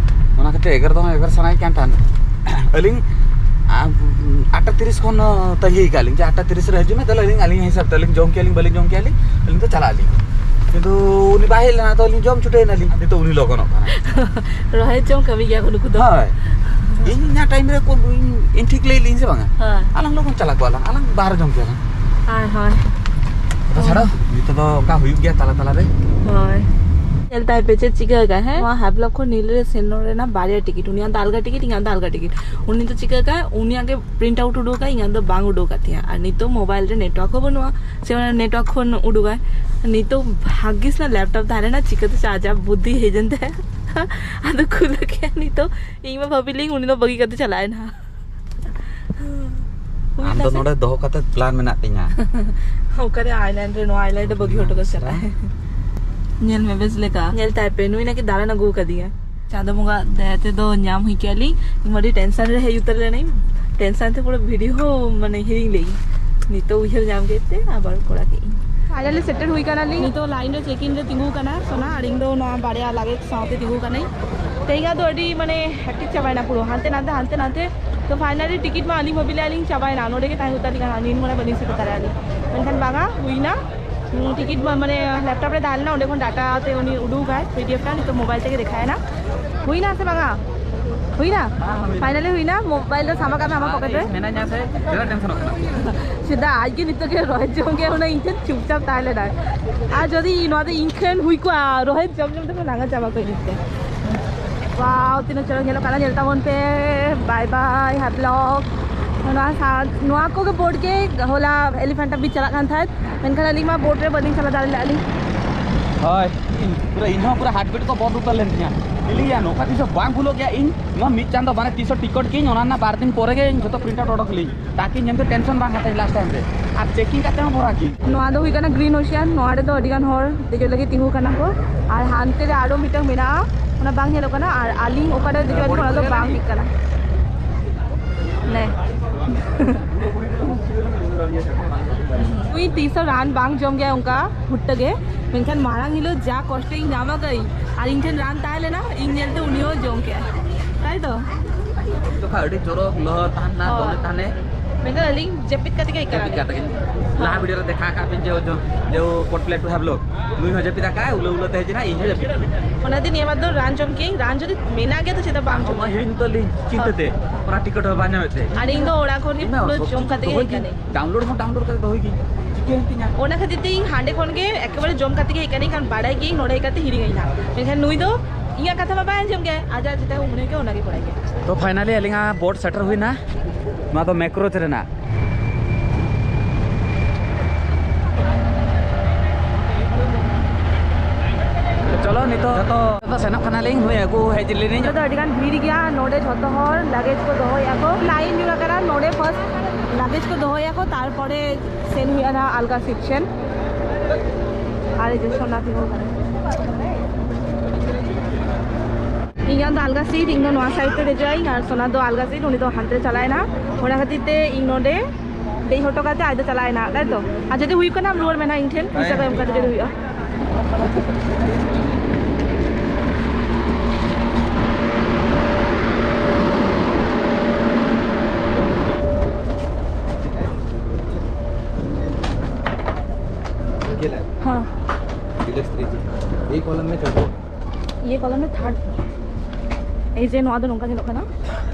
ᱚᱱᱟ ᱠᱷᱟᱹᱛᱤᱨ ᱮᱜᱮᱨ ᱫᱚ ᱮᱜᱮᱨ ᱥᱟᱱᱟᱭᱮ ᱠᱟᱱ ᱛᱟᱦᱮᱱ᱾ ᱟᱹᱞᱤᱧ ᱟᱴ ᱴᱟ ᱛᱤᱨᱤᱥ ᱠᱷᱚᱱ ᱛᱟᱺᱜᱤ ᱠᱟᱜ ᱞᱤᱧ ᱡᱮ ᱟᱴ ᱴᱟ ᱛᱤᱨᱤᱥ ᱨᱮ ᱦᱤᱡᱩᱜ ᱢᱮ, ᱛᱟᱦᱞᱮ ᱟᱹᱞᱤᱧ ᱟᱹᱞᱤᱧ ᱦᱤᱥᱟᱹᱵ ᱛᱮ ᱟᱹᱞᱤᱧ ᱡᱚᱢ ᱠᱮᱭᱟᱞᱤᱧ ᱵᱟᱹᱞᱤᱧ ᱡᱚᱢ ᱠᱮᱭᱟᱞᱤᱧ, ᱟᱹᱞᱤᱧ ᱫᱚ ᱪᱟᱞᱟᱜ ᱟᱹᱞᱤᱧ᱾ ᱠᱤᱱᱛᱩ ᱩᱱᱤ ᱵᱟᱭ ᱦᱮᱡ ᱞᱮᱱᱟ, ᱛᱚ ᱟᱹᱞᱤᱧ ᱡᱚᱢ ᱪᱷᱩᱴᱟᱹᱣ ᱮᱱᱟᱞᱤᱧ᱾ ᱱᱤᱛᱚᱜ ᱩᱱᱤ ᱞᱚᱜᱚᱱᱚᱜ ᱠᱟᱱᱟᱭ᱾ ᱨᱚᱦᱚᱭ ᱪᱚᱝ ᱠᱟᱹᱢᱤ ᱜᱮᱭᱟ ᱠᱚ ᱱᱩᱠᱩ ᱫᱚ᱾ ᱦᱳᱭ, ᱤᱧ ᱤᱧᱟᱹᱜ time ᱨᱮ ᱠᱚ, ᱤᱧ, ᱤᱧ ᱴᱷᱤᱠ ᱞᱟᱹᱭ ᱞᱤᱧ ᱥᱮ ᱵᱟᱝᱟ? ᱦᱮᱸ᱾ ᱟᱞᱟᱝ ᱞᱚᱜᱚᱱ ᱪᱟᱞᱟᱜ ᱠᱚ, ᱟᱞᱟᱝ, ᱟᱞᱟᱝ ᱵᱟᱦᱨᱮ ᱡᱚᱢ ᱠᱮᱭᱟᱞᱟᱝ᱾ ᱦᱳᱭ, ᱦᱳᱭ᱾ ᱟᱫᱚ ᱪᱷᱟᱲᱚ, ᱱᱤᱛᱚᱜ ᱫᱚ ᱚᱱᱠᱟ ᱦᱩᱭᱩᱜ ᱜᱮᱭᱟ ᱛᱟᱞᱟ ᱛᱟᱞᱟ ᱨᱮ᱾ ᱦᱳᱭ᱾ ᱧᱮᱞ ᱛᱟᱭ ᱯᱮ ᱪᱮᱫ ᱪᱤᱠᱟᱹ ᱟᱠᱟᱫ, ᱦᱮᱸ? ᱱᱚᱣᱟ ᱦᱟᱵᱞᱚᱠ ᱠᱷᱚᱱ ᱱᱤᱞ ᱨᱮ ᱥᱮᱱᱚᱜ ᱨᱮᱱᱟᱜ ᱵᱟᱨᱭᱟ ᱴᱤᱠᱤᱴ, ᱩᱱᱤᱭᱟᱜ ᱫᱚ ᱟᱞᱜᱟ ᱴᱤᱠᱤᱴ, ᱤᱧᱟᱹᱜ ᱫᱚ ᱟᱞᱜᱟ ᱴᱤᱠᱤᱴ᱾ ᱩᱱᱤ ᱫᱚ ᱪᱤᱠᱟᱹ ᱟᱠᱟᱫ, ᱩᱱᱤᱭᱟᱜ ᱜᱮ ᱯᱨᱤᱱᱴ ᱟᱣᱩᱴ ᱩᱰᱩᱠ ᱟᱠᱟᱫ, ᱤᱧᱟᱹᱜ ᱫᱚ ᱵᱟᱝ ᱩᱰᱩᱠ ᱟᱠᱟᱫ ᱛᱤᱧᱟᱹ᱾ ᱟᱨ ᱱᱤᱛᱚᱜ ᱢᱳᱵᱟᱭᱤᱞ ᱨᱮ ᱱᱮᱴᱣᱟᱨᱠ ᱦᱚᱸ ᱵᱟᱹᱱᱩᱜᱼᱟ, ᱥᱮ ᱚᱱᱟ ᱱᱮᱴᱣᱟᱨᱠ ᱠᱷᱚᱱ ᱩᱰᱩᱠᱟᱭ᱾ ᱱᱤᱛᱚᱜ ᱵᱷᱟᱜᱤᱥ ᱨᱮᱱᱟᱜ ᱞᱮᱯᱴᱚᱯ ᱛᱟᱦᱮᱸ ᱞᱮᱱᱟ, ᱪᱤᱠᱟᱹᱛᱮ ᱪᱟᱨᱡᱟ ᱵᱩᱫᱽᱫᱷᱤ ᱦᱮᱡ ᱮᱱ ᱛᱟᱭᱟ᱾ ᱟᱫᱚ ᱠᱷᱩᱞᱟᱹ ᱠᱮᱫ ᱱᱤᱛᱚᱜ᱾ ᱤᱧ ᱢᱟ ᱵᱷᱟᱹᱵᱤ ᱞᱤᱧ ᱩᱱᱤ ᱫᱚ ᱵᱟᱹᱜᱤ ᱠᱟᱛᱮ ᱪᱟᱞᱟᱜ ᱟᱭ ᱱᱟᱦᱟᱜ᱾ ᱦᱩᱭ ᱟᱢ ᱫᱚ ᱱᱟᱥᱮ? ᱱᱚᱰᱮ ᱫᱚᱦᱚ ᱠᱟᱛᱮ ᱯᱞᱟᱱ ᱢᱮᱱᱟᱜ ᱛᱤᱧᱟ᱾ ᱚᱠᱟᱨᱮ ᱟᱭᱞᱮᱱᱰ ᱨᱮ, ᱱᱚᱣᱟ ᱟᱭᱞᱮᱱᱰ ᱨᱮ ᱵᱟᱹᱜᱤ ᱦᱚᱴᱚ ᱠᱟᱛᱮ ᱪᱟᱞᱟᱜ ᱟᱭ᱾ ᱧᱮᱞ ᱢᱮ ᱵᱮᱥ ᱞᱮᱠᱟ᱾ ᱧᱮᱞ ᱛᱟᱭ ᱯᱮ, ᱱᱩᱭ ᱱᱟᱠᱤ ᱫᱟᱬᱟᱱ ᱟᱹᱜᱩ ᱟᱠᱟᱫᱤᱧᱟ᱾ ᱪᱟᱸᱫᱚ ᱵᱚᱸᱜᱟ ᱫᱟᱭᱟ ᱛᱮᱫᱚ ᱧᱟᱢ ᱦᱩᱭ ᱠᱮᱜᱼᱟ ᱞᱤᱧ᱾ ᱤᱧ ᱢᱟ ᱟᱹᱰᱤ ᱴᱮᱱᱥᱚᱱ ᱨᱮ ᱦᱮᱡ ᱩᱛᱟᱹᱨ ᱞᱮᱱᱟᱹᱧ᱾ ᱴᱮᱱᱥᱚᱱ ᱛᱮ ᱯᱩᱨᱟᱹ ᱵᱷᱤᱰᱤᱭᱳ ᱦᱚᱸ ᱢᱟᱱᱮ ᱦᱤᱲᱤᱧ ᱞᱮᱜᱼᱤᱧ᱾ ᱱᱤᱛᱚᱜ ᱩᱭᱦᱟᱹᱨ ᱧᱟᱢ ᱠᱮᱫ ᱛᱮ ᱟᱵᱟᱨ ᱠᱚᱨᱟᱣ ᱠᱮᱜᱼᱤᱧ᱾ ᱯᱷᱟᱭᱱᱟᱞᱤ ᱥᱮᱴᱮᱞ ᱦᱩᱭ ᱠᱟᱱᱟᱞᱤᱧ᱾ ᱱᱤᱛᱚᱜ ᱞᱟᱭᱤᱱ ᱨᱮ ᱪᱮᱠ ᱤᱱ ᱨᱮ ᱛᱤᱸᱜᱩ ᱠᱟᱱᱟ ᱥᱳᱱᱟ, ᱟᱨ ᱤᱧ ᱫᱚ ᱱᱚᱣᱟ ᱵᱟᱨᱭᱟ ᱞᱟᱜᱮᱡᱽ ᱥᱟᱶᱛᱮ ᱛᱤᱸᱜᱩ ᱠᱟᱹᱱᱟᱹᱧ᱾ ᱛᱮᱦᱮᱧᱟᱜ ᱫᱚ ᱟᱹᱰᱤ ᱢᱟᱱᱮ ᱦᱮᱠᱴᱤᱠ ᱪᱟᱵᱟᱭᱮᱱᱟ ᱯᱩᱨᱟᱹ, ᱦᱟᱱᱛᱮ ᱱᱟᱛᱮ, ᱦᱟᱱᱛᱮ ᱱᱟᱛᱮ᱾ ᱛᱚ ᱯᱷᱟᱭᱱᱟᱞᱤ ᱴᱤᱠᱤᱴ ᱢᱟ ᱟᱹᱞᱤᱧ ᱵᱷᱟᱹᱵᱤ ᱞᱮᱫᱼᱟ ᱞᱤᱧ ᱪᱟᱵᱟᱭᱮᱱᱟ, ᱱᱚᱰᱮ ᱜᱮ ᱛᱟᱦᱮᱸ ᱩᱛᱟᱹᱨ ᱞᱤᱧ ᱠᱟᱱᱟ, ᱱᱤᱱ ᱢᱟᱱᱮ ᱵᱟᱹᱞᱤᱧ ᱥᱮᱴᱮᱨ ᱫᱟᱲᱮᱭᱟᱜᱼᱟ ᱞᱤᱧ᱾ ᱢᱮᱱᱠᱷᱟᱱ ᱵᱟᱝᱟ, ᱦᱩᱭᱱᱟ᱾ ᱦᱩᱸ, ᱴᱤᱠᱤᱴ ᱢᱟ ᱢᱟᱱᱮ ᱞᱮᱯᱴᱚᱯ ᱨᱮ ᱛᱟᱦᱮᱸ ᱞᱮᱱᱟ, ᱚᱸᱰᱮ ᱠᱷᱚᱱ ᱰᱟᱴᱟ ᱛᱮ ᱩᱱᱤ ᱩᱰᱩᱠᱟᱭ, ᱯᱤ ᱰᱤ ᱮᱯᱷ ᱴᱟ, ᱱᱤᱛᱚᱜ ᱢᱳᱵᱟᱭᱤᱞ ᱛᱮᱜᱮ ᱫᱮᱠᱷᱟᱭᱮᱱᱟ᱾ ᱦᱩᱭᱱᱟ ᱥᱮ ᱵᱟᱝᱟ? ᱦᱩᱭᱱᱟ? ᱯᱷᱟᱭᱱᱟᱞᱤ ᱦᱩᱭᱱᱟ, ᱢᱳᱵᱟᱭᱤᱞ ᱫᱚ ᱥᱟᱢᱟ ᱠᱟᱜ ᱢᱮ ᱟᱢᱟᱜ ᱯᱚᱠᱮᱴ ᱨᱮ᱾ ᱢᱮᱱᱟᱧᱟ ᱥᱮ, ᱪᱮᱫᱟᱜ ᱴᱮᱱᱥᱚᱱᱚᱜ ᱠᱟᱱᱟ? ᱥᱮᱫᱟ, ᱟᱡ ᱜᱮ ᱱᱤᱛᱚᱜ ᱜᱮ ᱨᱚᱦᱮᱫ ᱡᱚᱢ ᱜᱮ ᱦᱩᱱᱟᱹᱝ ᱤᱧ ᱴᱷᱮᱱ ᱪᱩᱯᱪᱟᱯ ᱛᱟᱦᱮᱸ ᱞᱮᱱᱟᱭ᱾ ᱟᱨ ᱡᱩᱫᱤ ᱱᱚᱣᱟ ᱫᱚ ᱤᱧ ᱴᱷᱮᱱ ᱦᱩᱭ ᱠᱚᱜᱼᱟ, ᱨᱚᱦᱮᱫ ᱡᱚᱢ ᱡᱚᱢ ᱛᱮᱠᱚ ᱞᱟᱸᱜᱟ ᱪᱟᱵᱟ ᱠᱚᱜᱼᱟ ᱤᱧ ᱛᱮ᱾ ᱣᱟᱣ, ᱛᱤᱱᱟᱹᱜ ᱪᱚᱨᱚᱠ ᱧᱮᱞᱚᱜ ᱠᱟᱱᱟ, ᱧᱮᱞ ᱛᱟᱵᱚᱱ ᱯᱮ᱾ ᱵᱟᱭ ᱵᱟᱭ, ᱦᱟᱵᱞᱚᱠ᱾ ᱱᱚᱣᱟ ᱥᱟ-, ᱱᱚᱣᱟ ᱠᱚᱜᱮ ᱵᱳᱴ ᱜᱮ ᱦᱚᱞᱟ ᱮᱞᱤᱯᱷᱮᱱᱴᱟ ᱵᱤᱪ ᱪᱟᱞᱟᱜ ᱠᱟᱱ ᱛᱟᱦᱮᱸᱫ, ᱢᱮᱱᱠᱷᱟᱱ ᱟᱹᱞᱤᱧ ᱢᱟ ᱵᱳᱴ ᱨᱮ ᱵᱟᱹᱞᱤᱧ ᱪᱟᱞᱟᱣ ᱫᱟᱲᱮ ᱞᱮᱫᱼᱟ ᱞᱤᱧ᱾ ᱦᱳᱭ, ᱤᱧ ᱯᱩᱨᱟᱹ, ᱤᱧ ᱦᱚᱸ ᱯᱩᱨᱟᱹ ᱦᱟᱨᱴ ᱵᱤᱴ ᱠᱚ ᱵᱚᱱᱫ ᱩᱛᱟᱹᱨ ᱞᱮᱱ ᱛᱤᱧᱟ᱾ ᱤᱧ ᱞᱟᱹᱭᱟ, ᱱᱚᱝᱠᱟ ᱛᱤᱥ ᱦᱚᱸ ᱵᱟᱝ ᱵᱷᱩᱞᱚᱜ ᱜᱮᱭᱟ, ᱤᱧ ᱱᱚᱣᱟ ᱢᱤᱫ ᱪᱟᱸᱫᱚ ᱢᱟᱱᱮ ᱛᱤᱥ ᱦᱚᱸ ᱴᱤᱠᱤᱴ ᱠᱤᱧ, ᱚᱱᱟ ᱨᱮᱱᱟᱜ ᱵᱟᱨ ᱫᱤᱱ ᱯᱚᱨᱮ ᱜᱮ ᱤᱧ ᱡᱷᱚᱛᱚ ᱯᱨᱤᱱᱴ ᱟᱣᱩᱴ ᱚᱰᱚᱠ ᱞᱤᱧ, ᱛᱟᱠᱤ ᱤᱧ ᱡᱮᱱᱛᱮ ᱴᱮᱱᱥᱚᱱ ᱵᱟᱝ ᱦᱟᱛᱟᱣᱤᱧ ᱞᱟᱥᱴ ᱴᱟᱭᱤᱢ ᱨᱮ᱾ ᱟᱨ ᱪᱮᱠᱤᱝ ᱠᱟᱛᱮ ᱦᱚᱸ ᱵᱷᱚᱨᱟ ᱜᱮ᱾ ᱱᱚᱣᱟ ᱫᱚ ᱦᱩᱭ ᱠᱟᱱᱟ ᱜᱨᱤᱱ ᱳᱥᱤᱭᱟᱱ, ᱱᱚᱣᱟ ᱨᱮᱫᱚ ᱟᱹᱰᱤ ᱜᱟᱱ ᱦᱚᱲ ᱫᱮᱡᱚᱜ ᱞᱟᱹᱜᱤᱫ ᱛᱤᱸᱜᱩ ᱠᱟᱱᱟ ᱠᱚ᱾ ᱟᱨ ᱦᱟᱱᱛᱮ ᱨᱮ ᱟᱨᱚ ᱢᱤᱫᱴᱟᱝ ᱢᱮᱱᱟᱜᱼᱟ, ᱚᱱᱟ ᱵᱟᱝ ᱧᱮᱞᱚᱜ ᱠᱟᱱᱟ᱾ ᱟᱨ ᱟᱹᱞᱤᱧ ᱚᱠᱟᱨᱮ ᱫᱮᱡᱚᱜ ᱟᱹᱞᱤᱧ, ᱚᱱᱟ ᱫᱚ ᱵᱟᱝ ᱴᱷᱤᱠ ᱠᱟᱱᱟ᱾ ᱱᱮ᱾ ᱩᱱᱤ ᱛᱤᱥ ᱦᱚᱸ ᱨᱟᱱ ᱵᱟᱝ ᱡᱚᱢ ᱜᱮᱭᱟ ᱚᱱᱠᱟ ᱦᱩᱴᱴᱟᱹ ᱜᱮ, ᱢᱮᱱᱠᱷᱟᱱ ᱢᱟᱲᱟᱝ ᱦᱤᱞᱳᱜ ᱡᱟ ᱠᱚᱥᱴᱚ ᱤᱧ ᱧᱟᱢ ᱟᱠᱟᱫᱟᱹᱧ, ᱟᱨ ᱤᱧ ᱴᱷᱮᱱ ᱨᱟᱱ ᱛᱟᱦᱮᱸ ᱞᱮᱱᱟ, ᱤᱧ ᱧᱮᱞᱛᱮ ᱩᱱᱤ ᱦᱚᱸ ᱡᱚᱢ ᱠᱮᱜᱼᱟᱭ, ᱛᱟᱭ ᱛᱚ? ᱡᱚᱠᱷᱟ ᱟᱹᱰᱤ ᱪᱚᱨᱚᱠ ᱞᱚᱦᱚᱫ ᱛᱟᱦᱮᱱᱟ, ᱦᱳᱭ᱾ ᱫᱚᱢᱮ ᱛᱟᱦᱮᱱᱮ᱾ ᱢᱮᱱᱠᱷᱟᱱ ᱟᱹᱞᱤᱧ ᱡᱟᱹᱯᱤᱫ ᱠᱟᱛᱮ ᱜᱮ ᱟᱹᱭᱠᱟᱹᱨᱟ ᱡᱟᱹᱯᱤᱫ ᱞᱤᱧ᱾ ᱠᱟᱛᱮ ᱜᱮ᱾ ᱞᱟᱦᱟ ᱵᱷᱤᱰᱤᱭᱳ ᱨᱮ ᱫᱮᱠᱷᱟ ᱟᱠᱟᱫ ᱵᱤᱱ ᱡᱮ ᱳᱡᱚᱱ, ᱡᱮ ᱳ ᱯᱚᱴᱞᱮ ᱴᱩ ᱦᱮᱵᱞᱳ, ᱱᱩᱭ ᱦᱚᱸ ᱡᱟᱹᱯᱤᱫ ᱟᱠᱟᱫ, ᱩᱞᱟᱹ ᱩᱞᱟᱹ ᱛᱮ ᱦᱮᱡ ᱮᱱᱟ, ᱤᱧ ᱦᱚᱸ ᱡᱟᱹᱯᱤᱫ᱾ ᱚᱱᱟ ᱫᱤᱱ ᱱᱤᱭᱟᱹ ᱵᱟᱨ ᱫᱚ ᱨᱟᱱ ᱡᱚᱢ ᱠᱮᱜ ᱟᱹᱧ, ᱨᱟᱱ ᱡᱩᱫᱤ ᱢᱮᱱᱟᱜ ᱜᱮᱭᱟ ᱛᱚ ᱪᱮᱫᱟᱜ ᱵᱟᱝ ᱡᱚᱢ? ᱚᱱᱟ ᱦᱤᱲᱤᱧ ᱩᱛᱟᱹᱨ ᱞᱤᱧ ᱪᱤᱱᱛᱟᱹ ᱛᱮ, ᱚᱱᱟ ᱴᱤᱠᱤᱴ ᱦᱚᱸ ᱵᱟᱭ ᱧᱟᱢᱮᱫ ᱛᱮ᱾ ᱟᱨ ᱤᱧ ᱫᱚ ᱚᱲᱟᱜ ᱠᱷᱚᱱ ᱜᱮ ᱤᱧ ᱢᱟ ᱯᱩᱨᱟᱹ ᱥᱚᱵ ᱡᱚᱢ ᱠᱤᱪᱷᱩ ᱠᱟᱛᱮ ᱜᱮ ᱫᱚᱦᱚᱭ ᱦᱮᱡ ᱜᱤᱧ, ᱠᱟᱹᱱᱟᱹᱧ᱾ ᱰᱟᱣᱩᱱᱞᱳᱰ ᱦᱚᱸ ᱰᱟᱣᱩᱱᱞᱳᱰ ᱠᱟᱛᱮ ᱫᱚᱦᱚᱭ ᱜᱤᱧ, ᱪᱤᱠᱟᱹᱭᱮᱱ ᱛᱤᱧᱟ? ᱚᱱᱟ ᱠᱷᱟᱹᱛᱤᱨ ᱛᱮ ᱤᱧ ᱦᱟᱸᱰᱮ ᱠᱷᱚᱱ ᱜᱮ ᱮᱠᱮᱵᱟᱨᱮ ᱡᱚᱢ ᱠᱟᱛᱮ ᱜᱮ ᱦᱮᱡ ᱠᱟᱹᱱᱟᱹᱧ, ᱠᱟᱨᱚᱱ ᱵᱟᱲᱟᱭ ᱜᱤᱭᱟᱹᱧ ᱱᱚᱰᱮ ᱦᱮᱡ ᱠᱟᱛᱮ ᱦᱤᱲᱤᱧᱟᱹᱧ ᱦᱟᱸᱜ᱾ ᱢᱮᱱᱠᱷᱟᱱ ᱱᱩᱭ ᱫᱚ ᱤᱧᱟᱹᱜ ᱠᱟᱛᱷᱟ ᱢᱟ ᱵᱟᱭ ᱟᱸᱡᱚᱢ ᱜᱮᱭᱟ, ᱟᱡᱟᱜ ᱡᱮᱴᱟ ᱢᱚᱱᱮ ᱦᱩᱭᱩᱜ ᱜᱮᱭᱟ ᱚᱱᱟᱜᱮ ᱠᱚᱨᱟᱣ ᱜᱮᱭᱟ᱾ ᱛᱚ finally ᱟᱹᱞᱤᱧᱟᱜ ᱵᱳᱴ ᱥᱮᱴᱮᱨ ᱦᱩᱭᱱᱟ᱾ ᱱᱚᱣᱟ ᱫᱚ ᱢᱮᱠᱨᱳᱡᱽ ᱨᱮᱱᱟᱜ᱾ ᱪᱚᱞᱚ, ᱱᱤᱛᱚᱜ ᱡᱚᱛᱚ, ᱡᱚᱛᱚ ᱥᱮᱱᱚᱜ ᱠᱟᱱᱟᱞᱤᱧ, ᱱᱩᱭ ᱟᱹᱜᱩ ᱦᱮᱡ ᱞᱮᱱᱟᱹᱧ᱾ ᱱᱚᱰᱮ ᱫᱚ ᱟᱹᱰᱤ ᱜᱟᱱ ᱵᱷᱤᱲ ᱜᱮᱭᱟ, ᱱᱚᱰᱮ ᱡᱷᱚᱛᱚ ᱦᱚᱲ ᱞᱟᱜᱮᱡᱽ ᱠᱚ ᱫᱚᱦᱚᱭᱮᱫᱼᱟ ᱠᱚ, ᱞᱟᱭᱤᱱ ᱧᱩᱨ ᱟᱠᱟᱱᱟ, ᱱᱚᱰᱮ ᱯᱷᱟᱨᱥᱴ ᱞᱟᱜᱮᱡᱽ ᱠᱚ ᱫᱚᱦᱚᱭᱮᱫᱼᱟ ᱠᱚ, ᱛᱟᱨᱯᱚᱨᱮ ᱥᱮᱱ ᱦᱩᱭᱩᱜᱼᱟ ᱱᱟᱦᱟᱜ ᱟᱞᱜᱟ ᱥᱤᱴ ᱥᱮᱱ᱾ ᱟᱨ ᱡᱚᱥᱚᱱᱟ ᱛᱤᱸᱜᱩ ᱠᱟᱱᱟ᱾ ᱤᱧᱟᱹᱜ ᱫᱚ ᱟᱞᱜᱟ ᱥᱤᱴ, ᱤᱧ ᱫᱚ ᱱᱚᱣᱟ ᱥᱟᱭᱤᱰ ᱨᱮ ᱫᱮᱡᱚᱜ ᱟᱹᱧ, ᱟᱨ ᱥᱳᱱᱟ ᱫᱚ ᱟᱞᱜᱟ ᱥᱤᱴ, ᱩᱱᱤ ᱫᱚ ᱦᱟᱱᱛᱮ ᱪᱟᱞᱟᱣ ᱮᱱᱟ᱾ ᱚᱱᱟ ᱠᱷᱟᱹᱛᱤᱨ ᱛᱮ ᱤᱧ ᱱᱚᱰᱮ ᱫᱮᱡ ᱦᱚᱴᱚ ᱠᱟᱛᱮ ᱟᱡ ᱫᱚ ᱪᱟᱞᱟᱣ ᱮᱱᱟ, ᱛᱟᱭ ᱛᱚ? ᱟᱨ ᱡᱩᱫᱤ ᱦᱩᱭᱩᱜ ᱠᱟᱱᱟ, ᱟᱢ ᱨᱩᱣᱟᱹᱲ ᱢᱮ ᱱᱟᱦᱟᱜ ᱤᱧ ᱴᱷᱮᱱ, ᱯᱚᱭᱥᱟ ᱠᱚ ᱮᱢ ᱠᱟᱛᱮ ᱡᱩᱫᱤ ᱦᱩᱭᱩᱜᱼᱟ᱾ ये ले। हाँ। Deluxe three G. ये कॉलम में थर्ड। ये कॉलम में थर्ड। ᱮᱭ ᱡᱮ, ᱱᱚᱣᱟ ᱫᱚ ᱱᱚᱝᱠᱟ ᱧᱮᱞᱚᱜ ᱠᱟᱱᱟ,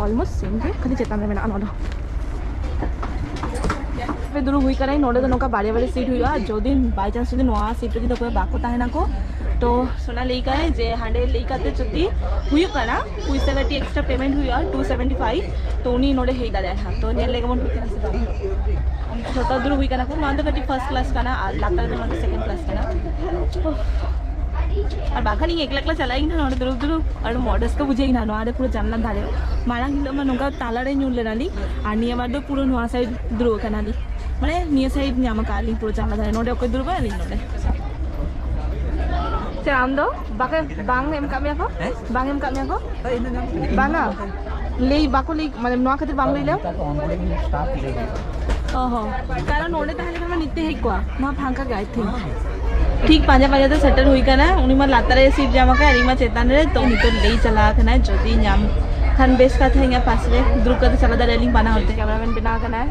ᱚᱞᱢᱳᱥᱴ ᱥᱮᱢ ᱜᱮ, ᱠᱷᱟᱹᱞᱤ ᱪᱮᱛᱟᱱ ᱨᱮ ᱢᱮᱱᱟᱜᱼᱟ ᱱᱚᱣᱟ ᱫᱚ᱾ ᱯᱮ ᱫᱩᱲᱩᱵ ᱦᱩᱭ ᱠᱟᱱᱟᱭ, ᱱᱚᱰᱮ ᱫᱚ ᱱᱚᱝᱠᱟ ᱵᱟᱨᱭᱟ ᱵᱟᱨᱭᱟ ᱥᱤᱴ ᱦᱩᱭᱩᱜᱼᱟ᱾ ᱡᱩᱫᱤ ᱵᱟᱭ ᱪᱟᱱᱥ ᱡᱩᱫᱤ ᱱᱚᱣᱟ ᱥᱤᱴ ᱨᱮ ᱡᱩᱫᱤ ᱚᱠᱚᱭ ᱵᱟᱠᱚ ᱛᱟᱦᱮᱱᱟᱠᱚ, ᱛᱚ ᱥᱳᱱᱟ ᱞᱟᱹᱭ ᱠᱟᱭ ᱡᱮ ᱦᱟᱸᱰᱮ ᱞᱟᱹᱭ ᱠᱟᱛᱮ ᱡᱩᱫᱤ ᱦᱩᱭᱩᱜ ᱠᱟᱱᱟ, ᱯᱩᱭᱥᱟᱹ ᱠᱟᱹᱴᱤᱡ ᱮᱠᱥᱴᱨᱟ ᱯᱮᱢᱮᱱᱴ ᱦᱩᱭᱩᱜᱼᱟ, ᱴᱩ ᱥᱮᱵᱷᱮᱱᱴᱤ ᱯᱷᱟᱭᱤᱵᱷ, ᱛᱚ ᱩᱱᱤ ᱱᱚᱰᱮ ᱦᱮᱡ ᱫᱟᱲᱮᱭᱟᱜᱼᱟ ᱦᱟᱸᱜ᱾ ᱛᱚ ᱧᱮᱞ ᱞᱮᱜᱮ ᱵᱚᱱ ᱦᱩᱭᱩᱜ ᱠᱟᱱᱟ ᱥᱮ ᱵᱟᱝ᱾ ᱡᱷᱚᱛᱚ ᱫᱩᱲᱩᱵ ᱦᱩᱭ ᱠᱟᱱᱟ ᱠᱚ, ᱱᱚᱣᱟ ᱫᱚ ᱠᱟᱹᱴᱤᱡ ᱯᱷᱟᱨᱥᱴ ᱠᱞᱟᱥ ᱠᱟᱱᱟ ᱟᱨ ᱞᱟᱛᱟᱨ ᱫᱚ ᱱᱚᱣᱟ ᱫᱚ ᱥᱮᱠᱮᱱᱰ ᱠᱞᱟᱥ ᱠᱟᱱᱟ᱾ ᱟᱨ ᱵᱟᱠᱷᱟᱱ ᱤᱧ ᱮᱠᱞᱟ ᱮᱠᱞᱟ ᱪᱟᱞᱟᱜ ᱤᱧ ᱱᱚᱰᱮ ᱫᱩᱲᱩᱵ ᱫᱩᱲᱩᱵ, ᱟᱹᱰᱤ ᱢᱚᱡᱽ ᱨᱟᱹᱥᱠᱟᱹ ᱵᱩᱡᱷᱟᱹᱜ ᱤᱧ ᱱᱚᱣᱟ ᱨᱮ ᱯᱩᱨᱟᱹ ᱡᱟᱱᱞᱟ ᱫᱷᱟᱨᱮ᱾ ᱢᱟᱲᱟᱝ ᱦᱤᱞᱳᱜ ᱢᱟ ᱱᱚᱝᱠᱟ ᱛᱟᱞᱟᱨᱮ ᱧᱩᱨ ᱞᱮᱱᱟᱞᱤᱧ, ᱟᱨ ᱱᱤᱭᱟᱹ ᱵᱟᱨ ᱫᱚ ᱯᱩᱨᱟᱹ ᱱᱚᱣᱟ ᱥᱟᱭᱤᱰ ᱫᱩᱲᱩᱵ ᱟᱠᱟᱱᱟᱞᱤᱧ, ᱢᱟᱱᱮ ᱱᱤᱭᱟᱹ ᱥᱟᱭᱤᱰ ᱧᱟᱢ ᱟᱠᱟᱫ ᱞᱤᱧ ᱯᱩᱨᱟᱹ ᱡᱟᱱᱞᱟ ᱫᱷᱟᱨᱮ᱾ ᱱᱚᱰᱮ ᱚᱠᱚᱭ ᱫᱩᱲᱩᱵᱟ? ᱟᱹᱞᱤᱧ ᱱᱚᱰᱮ᱾ ᱥᱮ ᱟᱢ ᱫᱚ ᱵᱟᱠᱮ, ᱵᱟᱝ ᱮᱢ ᱠᱟᱜ ᱢᱮᱭᱟ ᱠᱚ? ᱦᱮᱸ? ᱵᱟᱝ ᱮᱢ ᱠᱟᱜ ᱢᱮᱭᱟ ᱠᱚ? ᱦᱮᱸ, ᱤᱧ ᱫᱚ ᱧᱟᱢ ᱠᱤᱫᱤᱧ᱾ ᱵᱟᱝᱟ, ᱞᱟᱹᱭ ᱵᱟᱠᱚ ᱞᱟᱹᱭ, ᱢᱟᱱᱮ ᱱᱚᱣᱟ ᱠᱷᱟᱹᱛᱤᱨ ᱵᱟᱝ ᱞᱟᱹᱭ ᱞᱮᱢ? ᱱᱮᱛᱟᱨ ᱫᱚ ᱚᱱᱵᱳᱨᱰᱤᱝ ᱥᱴᱟᱯ ᱞᱟᱹᱭ ᱦᱩᱭᱩᱜᱼᱟ᱾ ᱚ ᱦᱚᱸ, ᱠᱟᱨᱚᱱ ᱱᱚᱰᱮ ᱛᱟᱦᱮᱸ ᱞᱮᱠᱷᱟᱱ ᱢᱟ ᱱᱤᱛ ᱛᱮ ᱦᱮᱡ ᱠᱚᱜᱼᱟ, ᱱᱚᱣᱟ ᱯᱷᱟᱸᱠᱟ ᱜᱮ, I think᱾ ᱴᱷᱤᱠ ᱯᱟᱸᱡᱟ ᱯᱟᱸᱡᱟ ᱛᱮ ᱥᱮᱴᱮᱨ ᱦᱩᱭ ᱠᱟᱱᱟ, ᱩᱱᱤ ᱢᱟ ᱞᱟᱛᱟᱨ ᱨᱮ ᱥᱤᱴ ᱧᱟᱢ ᱟᱠᱟᱫ, ᱟᱨ ᱤᱧ ᱢᱟ ᱪᱮᱛᱟᱱ ᱨᱮ, ᱛᱚ ᱱᱤᱛᱚᱜ ᱞᱟᱹᱭ ᱪᱟᱞᱟᱣ ᱟᱠᱟᱱᱟ, ᱡᱩᱫᱤ ᱧᱟᱢ ᱠᱷᱟᱱ ᱵᱮᱥ ᱠᱟᱛᱷᱟ, ᱤᱧᱟᱹᱜ ᱯᱟᱥ ᱨᱮ ᱫᱩᱲᱩᱵ ᱠᱟᱛᱮ ᱪᱟᱞᱟᱣ ᱫᱟᱲᱮᱭᱟᱜ ᱞᱤᱧ ᱵᱟᱱᱟ ᱦᱚᱲ ᱛᱮ᱾ ᱠᱮᱢᱮᱨᱟᱢᱮᱱ ᱵᱮᱱᱟᱣ ᱠᱟᱱᱟᱭ᱾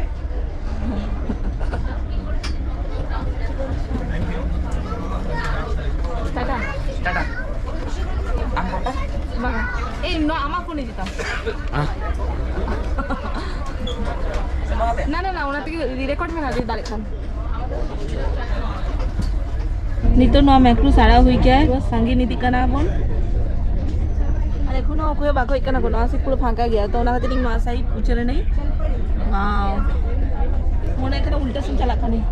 ᱴᱟᱴᱟ᱾ ᱴᱟᱴᱟ᱾ ᱟᱢ ᱴᱟᱴᱟ? ᱵᱟᱝᱟ᱾ ᱮᱭ, ᱱᱚᱣᱟ ᱟᱢᱟᱜ ᱯᱷᱳᱱ ᱤᱫᱤ ᱛᱟᱢ᱾ ᱦᱮᱸ᱾ ᱱᱟ, ᱱᱟ, ᱱᱟ, ᱚᱱᱟ ᱛᱮᱜᱮ ᱨᱮᱠᱚᱨᱰ ᱢᱮᱱᱟᱜᱼᱟ, ᱡᱩᱫᱤ ᱫᱟᱲᱮᱭᱟᱜ ᱠᱷᱟᱱ᱾ ᱱᱤᱛᱚᱜ ᱱᱚᱣᱟ ᱢᱮᱠᱨᱩ ᱥᱟᱲᱟᱣ ᱦᱩᱭ ᱠᱮᱜᱼᱟᱭ, ᱥᱟᱺᱜᱤᱧ ᱤᱫᱤᱜ ᱠᱟᱱᱟ ᱵᱚᱱ᱾ ᱟᱨ ᱮᱠᱷᱚᱱᱳ ᱚᱠᱚᱭ ᱦᱚᱸ ᱵᱟᱠᱚ ᱦᱮᱡ ᱠᱟᱱᱟ ᱠᱚ, ᱱᱚᱣᱟ ᱥᱤᱴ ᱯᱩᱨᱟᱹ ᱯᱷᱟᱸᱠᱟ ᱜᱮᱭᱟ, ᱛᱚ ᱚᱱᱟ ᱠᱷᱟᱹᱛᱤᱨ ᱤᱧ ᱱᱚᱣᱟ ᱥᱟᱭᱤᱰ ᱩᱪᱟᱹᱲ ᱮᱱᱟᱹᱧ᱾ ᱣᱟᱣ, ᱢᱚᱱᱮ ᱦᱩᱭᱩᱜ ᱠᱟᱱᱟ ᱩᱞᱴᱟᱹ ᱥᱮᱱ ᱪᱟᱞᱟᱜ ᱠᱟᱱᱟᱹᱧ᱾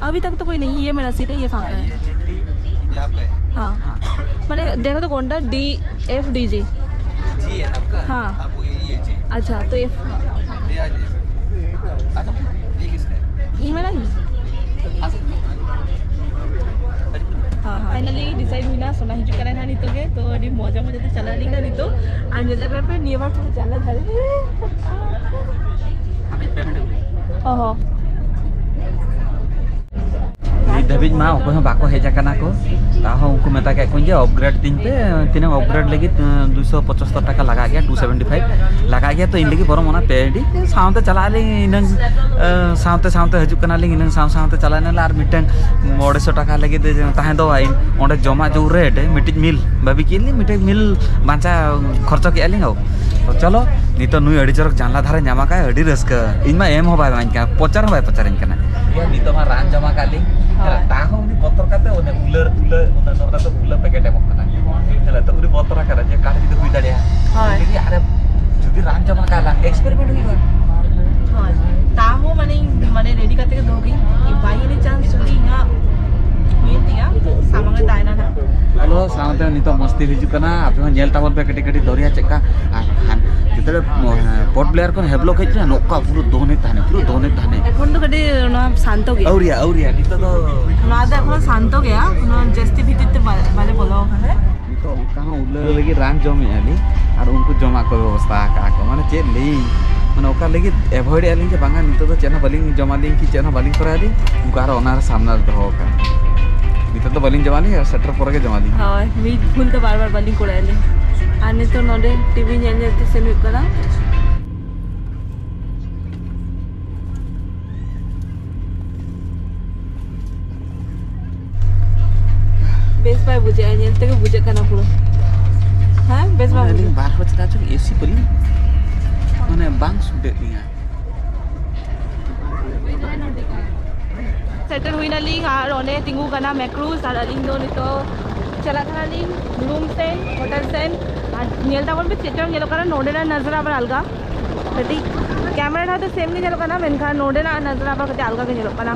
अभी तक तो कोई नहीं है, ये मेरा सीट है, ये फांका है। ये आपका है? हाँ। मैंने देखा तो कौन था, डी एफ डी जी। जी है आपका? हाँ। आपको ये, ये जी। अच्छा, तो ये ये आ जाइए। अच्छा, ये किसका है? ये मेरा ही। आ सकते हैं। हाँ, हाँ। फाइनली डिसाइड हुई ना, सोना हिजू करा ना नितो के, तो अभी मजा मजा तो चला नहीं ना नितो। आने लगा पे नियमा तो चला था। ᱚ ᱦᱚᱸ᱾ ᱱᱤᱛ ᱫᱷᱟᱹᱵᱤᱡ ᱢᱟ ᱚᱠᱚᱭ ᱦᱚᱸ ᱵᱟᱠᱚ ᱦᱮᱡ ᱟᱠᱟᱱᱟ ᱠᱚ᱾ ᱛᱟᱦᱚᱸ ᱩᱱᱠᱩ ᱢᱮᱛᱟ ᱠᱮᱫ ᱠᱚᱣᱟᱧ ᱡᱮ ᱟᱯᱜᱨᱮᱰ ᱛᱤᱧ ᱯᱮ, ᱛᱤᱱᱟᱹᱜ ᱟᱯᱜᱨᱮᱰ ᱞᱟᱹᱜᱤᱫ? ᱫᱩᱭᱥᱚ ᱯᱚᱸᱪᱟᱛᱛᱳᱨ ᱴᱟᱠᱟ ᱞᱟᱜᱟᱜ ᱜᱮᱭᱟ, ᱴᱩ ᱥᱮᱵᱷᱮᱱᱴᱤ ᱯᱷᱟᱭᱤᱵᱷ ᱞᱟᱜᱟᱜ ᱜᱮᱭᱟ᱾ ᱛᱚ ᱤᱧ ᱞᱟᱹᱜᱤᱫ ᱵᱚᱨᱚᱝ ᱚᱱᱟ ᱯᱮ ᱤᱫᱤ, ᱥᱟᱶᱛᱮ ᱪᱟᱞᱟᱜ ᱟᱹᱞᱤᱧ ᱤᱱᱟᱹᱝ, ᱥᱟᱶᱛᱮ ᱥᱟᱶᱛᱮ ᱦᱤᱡᱩᱜ ᱠᱟᱱᱟᱞᱤᱧ ᱤᱱᱟᱹᱝ ᱥᱟᱶ ᱥᱟᱶᱛᱮ ᱪᱟᱞᱟᱣ ᱮᱱᱟᱞᱮ ᱟᱨ ᱢᱤᱫᱴᱟᱝ ᱢᱚᱬᱮ ᱥᱚ ᱴᱟᱠᱟ ᱞᱟᱹᱜᱤᱫ ᱛᱟᱦᱮᱸ ᱫᱚ ᱚᱸᱰᱮ ᱡᱚᱢᱟᱜ ᱡᱚᱢ ᱨᱮᱴ ᱢᱤᱫᱴᱤᱡ ᱢᱤᱞ ᱵᱷᱟᱹᱵᱤ ᱠᱮᱫ ᱞᱤᱧ ᱢᱤᱫᱴᱤᱡ ᱢᱤᱞ ᱵᱟᱧᱪᱟᱣ ᱠᱷᱚᱨᱪᱚ ᱠᱮᱫᱼᱟ ᱞᱤᱧ᱾ ᱦᱳ, ᱛᱚ ᱪᱚᱞᱚ ᱱᱤᱛᱚᱜ ᱱᱩᱭ ᱟᱹᱰᱤ ᱪᱚᱨᱚᱠ ᱡᱟᱱᱞᱟ ᱫᱷᱟᱨᱮ ᱧᱟᱢ ᱟᱠᱟᱫ, ᱟᱹᱰᱤ ᱨᱟᱹᱥᱠᱟᱹ᱾ ᱤᱧ ᱢᱟ ᱮᱢ ᱦᱚᱸ ᱵᱟᱭ ᱮᱢᱟᱹᱧ ᱠᱟᱱᱟ, ᱯᱚᱪᱟᱨ ᱦᱚᱸ ᱵᱟᱭ ᱯᱚᱪᱟᱨᱟᱹᱧ ᱠᱟᱱᱟ᱾ ᱤᱭᱟᱹ, ᱱᱤᱛᱚᱜ ᱢᱟ ᱨᱟᱱ ᱡᱚᱢ ᱟᱠᱟᱫ ᱞᱤᱧ᱾ ᱦᱳᱭ᱾ ᱛᱟᱦᱚᱸ ᱩᱱᱤ ᱵᱚᱛᱚᱨ ᱠᱟᱛᱮ ᱚᱱᱮ ᱩᱞᱟᱹ ᱩᱞᱟᱹ ᱚᱱᱟ ᱱᱚᱣᱟ ᱫᱚ ᱩᱞᱟᱹ ᱯᱮᱠᱮᱴ ᱮᱢᱚᱜ ᱠᱟᱱᱟ᱾ ᱦᱮᱸ, ᱛᱚ ᱩᱱᱤ ᱵᱚᱛᱚᱨ ᱟᱠᱟᱱᱟ ᱡᱮ ᱚᱠᱟᱨᱮ ᱡᱩᱫᱤ ᱦᱩᱭ ᱫᱟᱲᱮᱭᱟᱜᱼᱟ᱾ ᱦᱳᱭ᱾ ᱡᱩᱫᱤ ᱟᱨᱮ ᱡᱩᱫᱤ ᱨᱟᱱ ᱡᱚᱢ ᱟᱠᱟᱫ ᱞᱟᱝ ᱮᱠᱥᱯᱮᱨᱤᱢᱮᱱᱴ ᱦᱩᱭᱩᱜᱼᱟ᱾ ᱦᱳᱭ᱾ ᱛᱟᱦᱚᱸ ᱢᱟᱱᱮ ᱤᱧ ᱢᱟᱱᱮ ᱨᱮᱰᱤ ᱠᱟᱛᱮ ᱜᱮ ᱫᱚᱦᱚ ᱠᱟᱹᱧ, ᱵᱟᱭ ᱮᱱᱤ ᱪᱟᱱᱥ ᱡᱩᱫᱤ ᱤᱧᱟᱹᱜ ᱦᱩᱭᱮᱱ ᱛᱤᱧᱟ, ᱥᱟᱢᱟᱝ ᱨᱮ ᱛᱟᱦᱮᱱᱟ ᱱᱟᱦᱟᱜ᱾ ᱦᱮᱞᱳ, ᱥᱟᱶᱛᱮ ᱱᱤᱛᱚᱜ ᱢᱚᱥᱛᱤ ᱦᱤᱡᱩᱜ ᱠᱟᱱᱟ᱾ ᱟᱯᱮ ᱦᱚᱸ ᱧᱮᱞ ᱛᱟᱵᱚᱱ ᱯᱮ ᱠᱟᱹᱴᱤᱡ ᱠᱟᱹᱴᱤᱡ ᱫᱚᱨᱭᱟ ᱪᱮᱫ ᱞᱮᱠᱟ᱾ ᱟᱨ ᱦᱟᱱ-, ᱡᱮᱛᱮ ᱯᱳᱨᱴ ᱵᱞᱮᱭᱟᱨ ᱠᱷᱚᱱ ᱦᱮᱵᱞᱚᱠ ᱦᱮᱡ ᱠᱟᱱᱟ, ᱱᱚᱝᱠᱟ ᱯᱩᱨᱟᱹ ᱫᱚᱱᱮ ᱛᱟᱦᱮᱱᱟ, ᱯᱩᱨᱟᱹ ᱫᱚᱱᱮ ᱛᱟᱦᱮᱱᱟ᱾ ᱮᱠᱷᱚᱱ ᱫᱚ ᱠᱟᱹᱴᱤᱡ ᱱᱚᱣᱟ ᱥᱟᱱᱛᱚ ᱜᱮᱭᱟ᱾ ᱟᱹᱣᱨᱤᱭᱟ, ᱟᱹᱣᱨᱤᱭᱟ, ᱱᱤᱛᱚᱜ ᱫᱚ ᱱᱚᱣᱟ ᱫᱚ ᱮᱠᱷᱚᱱ ᱥᱟᱱᱛᱚ ᱜᱮᱭᱟ, ᱩᱱᱟᱹᱜ ᱡᱟᱹᱥᱛᱤ ᱵᱷᱤᱛᱤᱨ ᱛᱮ ᱵᱟ-, ᱵᱟᱞᱮ ᱵᱚᱞᱚ ᱟᱠᱟᱱᱟ᱾ ᱱᱤᱛᱚᱜ ᱚᱱᱠᱟ ᱦᱚᱸ ᱩᱞᱟᱹ ᱞᱟᱹᱜᱤᱫ ᱨᱟᱱ ᱡᱚᱢᱮᱫᱼᱟ ᱞᱤᱧ ᱟᱨ ᱩᱱᱠᱩ ᱡᱚᱢᱟᱜ ᱠᱚ ᱵᱮᱵᱚᱥᱛᱷᱟ ᱟᱠᱟᱫᱼᱟ ᱠᱚ, ᱢᱟᱱᱮ ᱪᱮᱫ ᱞᱤᱧ, ᱢᱟᱱᱮ ᱚᱠᱟ ᱞᱟᱹᱜᱤᱫ ᱮᱵᱷᱚᱭᱮᱰ ᱮᱫᱼᱟ ᱞᱤᱧ ᱡᱮ ᱵᱟᱝᱟ ᱱᱤᱛᱚᱜ ᱫᱚ ᱪᱮᱫ ᱦᱚᱸ ᱵᱟᱹᱞᱤᱧ ᱡᱚᱢᱟᱞᱤᱧ ᱠᱤ ᱪᱮᱫ ᱦᱚᱸ ᱵᱟᱹᱞᱤᱧ ᱠᱚᱨᱟᱣᱟᱞᱤᱧ, ᱩᱱᱠᱩ ᱟᱨᱚ ᱚᱱᱟ ᱥᱟᱢᱱᱟ ᱨᱮ ᱫᱚᱦᱚ ᱟᱠᱟᱱᱟ᱾ ᱱᱤᱛᱚᱜ ᱫᱚ ᱵᱟᱹᱞᱤᱧ ᱡᱚᱢᱟ ᱞᱤᱧ, ᱟᱨ ᱥᱮᱴᱮᱨ ᱯᱚᱨᱮ ᱜᱮ ᱡᱚᱢᱟ ᱞᱤᱧ᱾ ᱦᱳᱭ, ᱢᱤᱫ ᱵᱷᱩᱞ ᱫᱚ ᱵᱟᱨ ᱵᱟᱨ ᱵᱟᱹᱞᱤᱧ ᱠᱚᱨᱟᱣ ᱞᱤᱧ᱾ ᱟᱨ ᱱᱤᱛᱚᱜ ᱱᱚᱰᱮ ᱴᱤᱵᱷᱤ ᱧᱮᱞ ᱧᱮᱞ ᱛᱮ ᱥᱮᱱ ᱦᱩᱭᱩᱜ ᱠᱟᱱᱟ᱾ ᱵᱮᱥ ᱵᱟᱭ ᱵᱩᱡᱷᱟᱹᱜᱼᱟ, ᱧᱮᱞ ᱛᱮᱜᱮ ᱵᱩᱡᱷᱟᱹᱜ ᱠᱟᱱᱟ ᱯᱩᱨᱟᱹ᱾ ᱦᱮᱸ, ᱵᱮᱥ ᱵᱟᱭ ᱟᱹᱞᱤᱧ ᱵᱩᱡᱷᱟᱹᱜ᱾ ᱵᱟᱨ ᱦᱚᱲ ᱪᱮᱫᱟᱜ ᱪᱚᱝ ᱮᱥᱤ ᱵᱟᱹᱞᱤᱧ, ᱢᱟᱱᱮ, ᱵᱟᱝ ᱥᱩᱴ ᱮᱫ ᱞᱤᱧᱟ᱾ ᱥᱮᱴᱮᱨ ᱦᱩᱭᱱᱟᱞᱤᱧ ᱟᱨ ᱚᱸᱰᱮ ᱛᱤᱸᱜᱩ ᱠᱟᱱᱟ ᱢᱮᱠᱨᱩᱡ ᱟᱨ ᱟᱹᱞᱤᱧ ᱫᱚ ᱱᱤᱛᱚᱜ ᱪᱟᱞᱟᱜ ᱠᱟᱱᱟᱞᱤᱧ ᱨᱩᱢ ᱥᱮᱱ, ᱦᱳᱴᱮᱞ ᱥᱮᱱ᱾ ᱟᱨ ᱧᱮᱞ ᱛᱟᱵᱚᱱ ᱯᱮ ᱪᱮᱫ ᱞᱮᱠᱟ ᱧᱮᱞᱚᱜ ᱠᱟᱱᱟ, ᱱᱚᱸᱰᱮᱱᱟᱜ ᱱᱟᱡᱟᱨᱟ ᱟᱵᱟᱨ ᱟᱞᱜᱟ᱾ ᱠᱟᱹᱴᱤᱡ ᱠᱮᱢᱮᱨᱟ ᱨᱮᱦᱚᱸ ᱛᱚ ᱥᱮᱢ ᱜᱮ ᱧᱮᱞᱚᱜ ᱠᱟᱱᱟ, ᱢᱮᱱᱠᱷᱟᱱ ᱱᱚᱸᱰᱮᱱᱟᱜ ᱱᱟᱡᱟᱨᱟ ᱟᱵᱟᱨ ᱠᱟᱹᱴᱤᱡ ᱟᱞᱜᱟ ᱜᱮ ᱧᱮᱞᱚᱜ ᱠᱟᱱᱟ᱾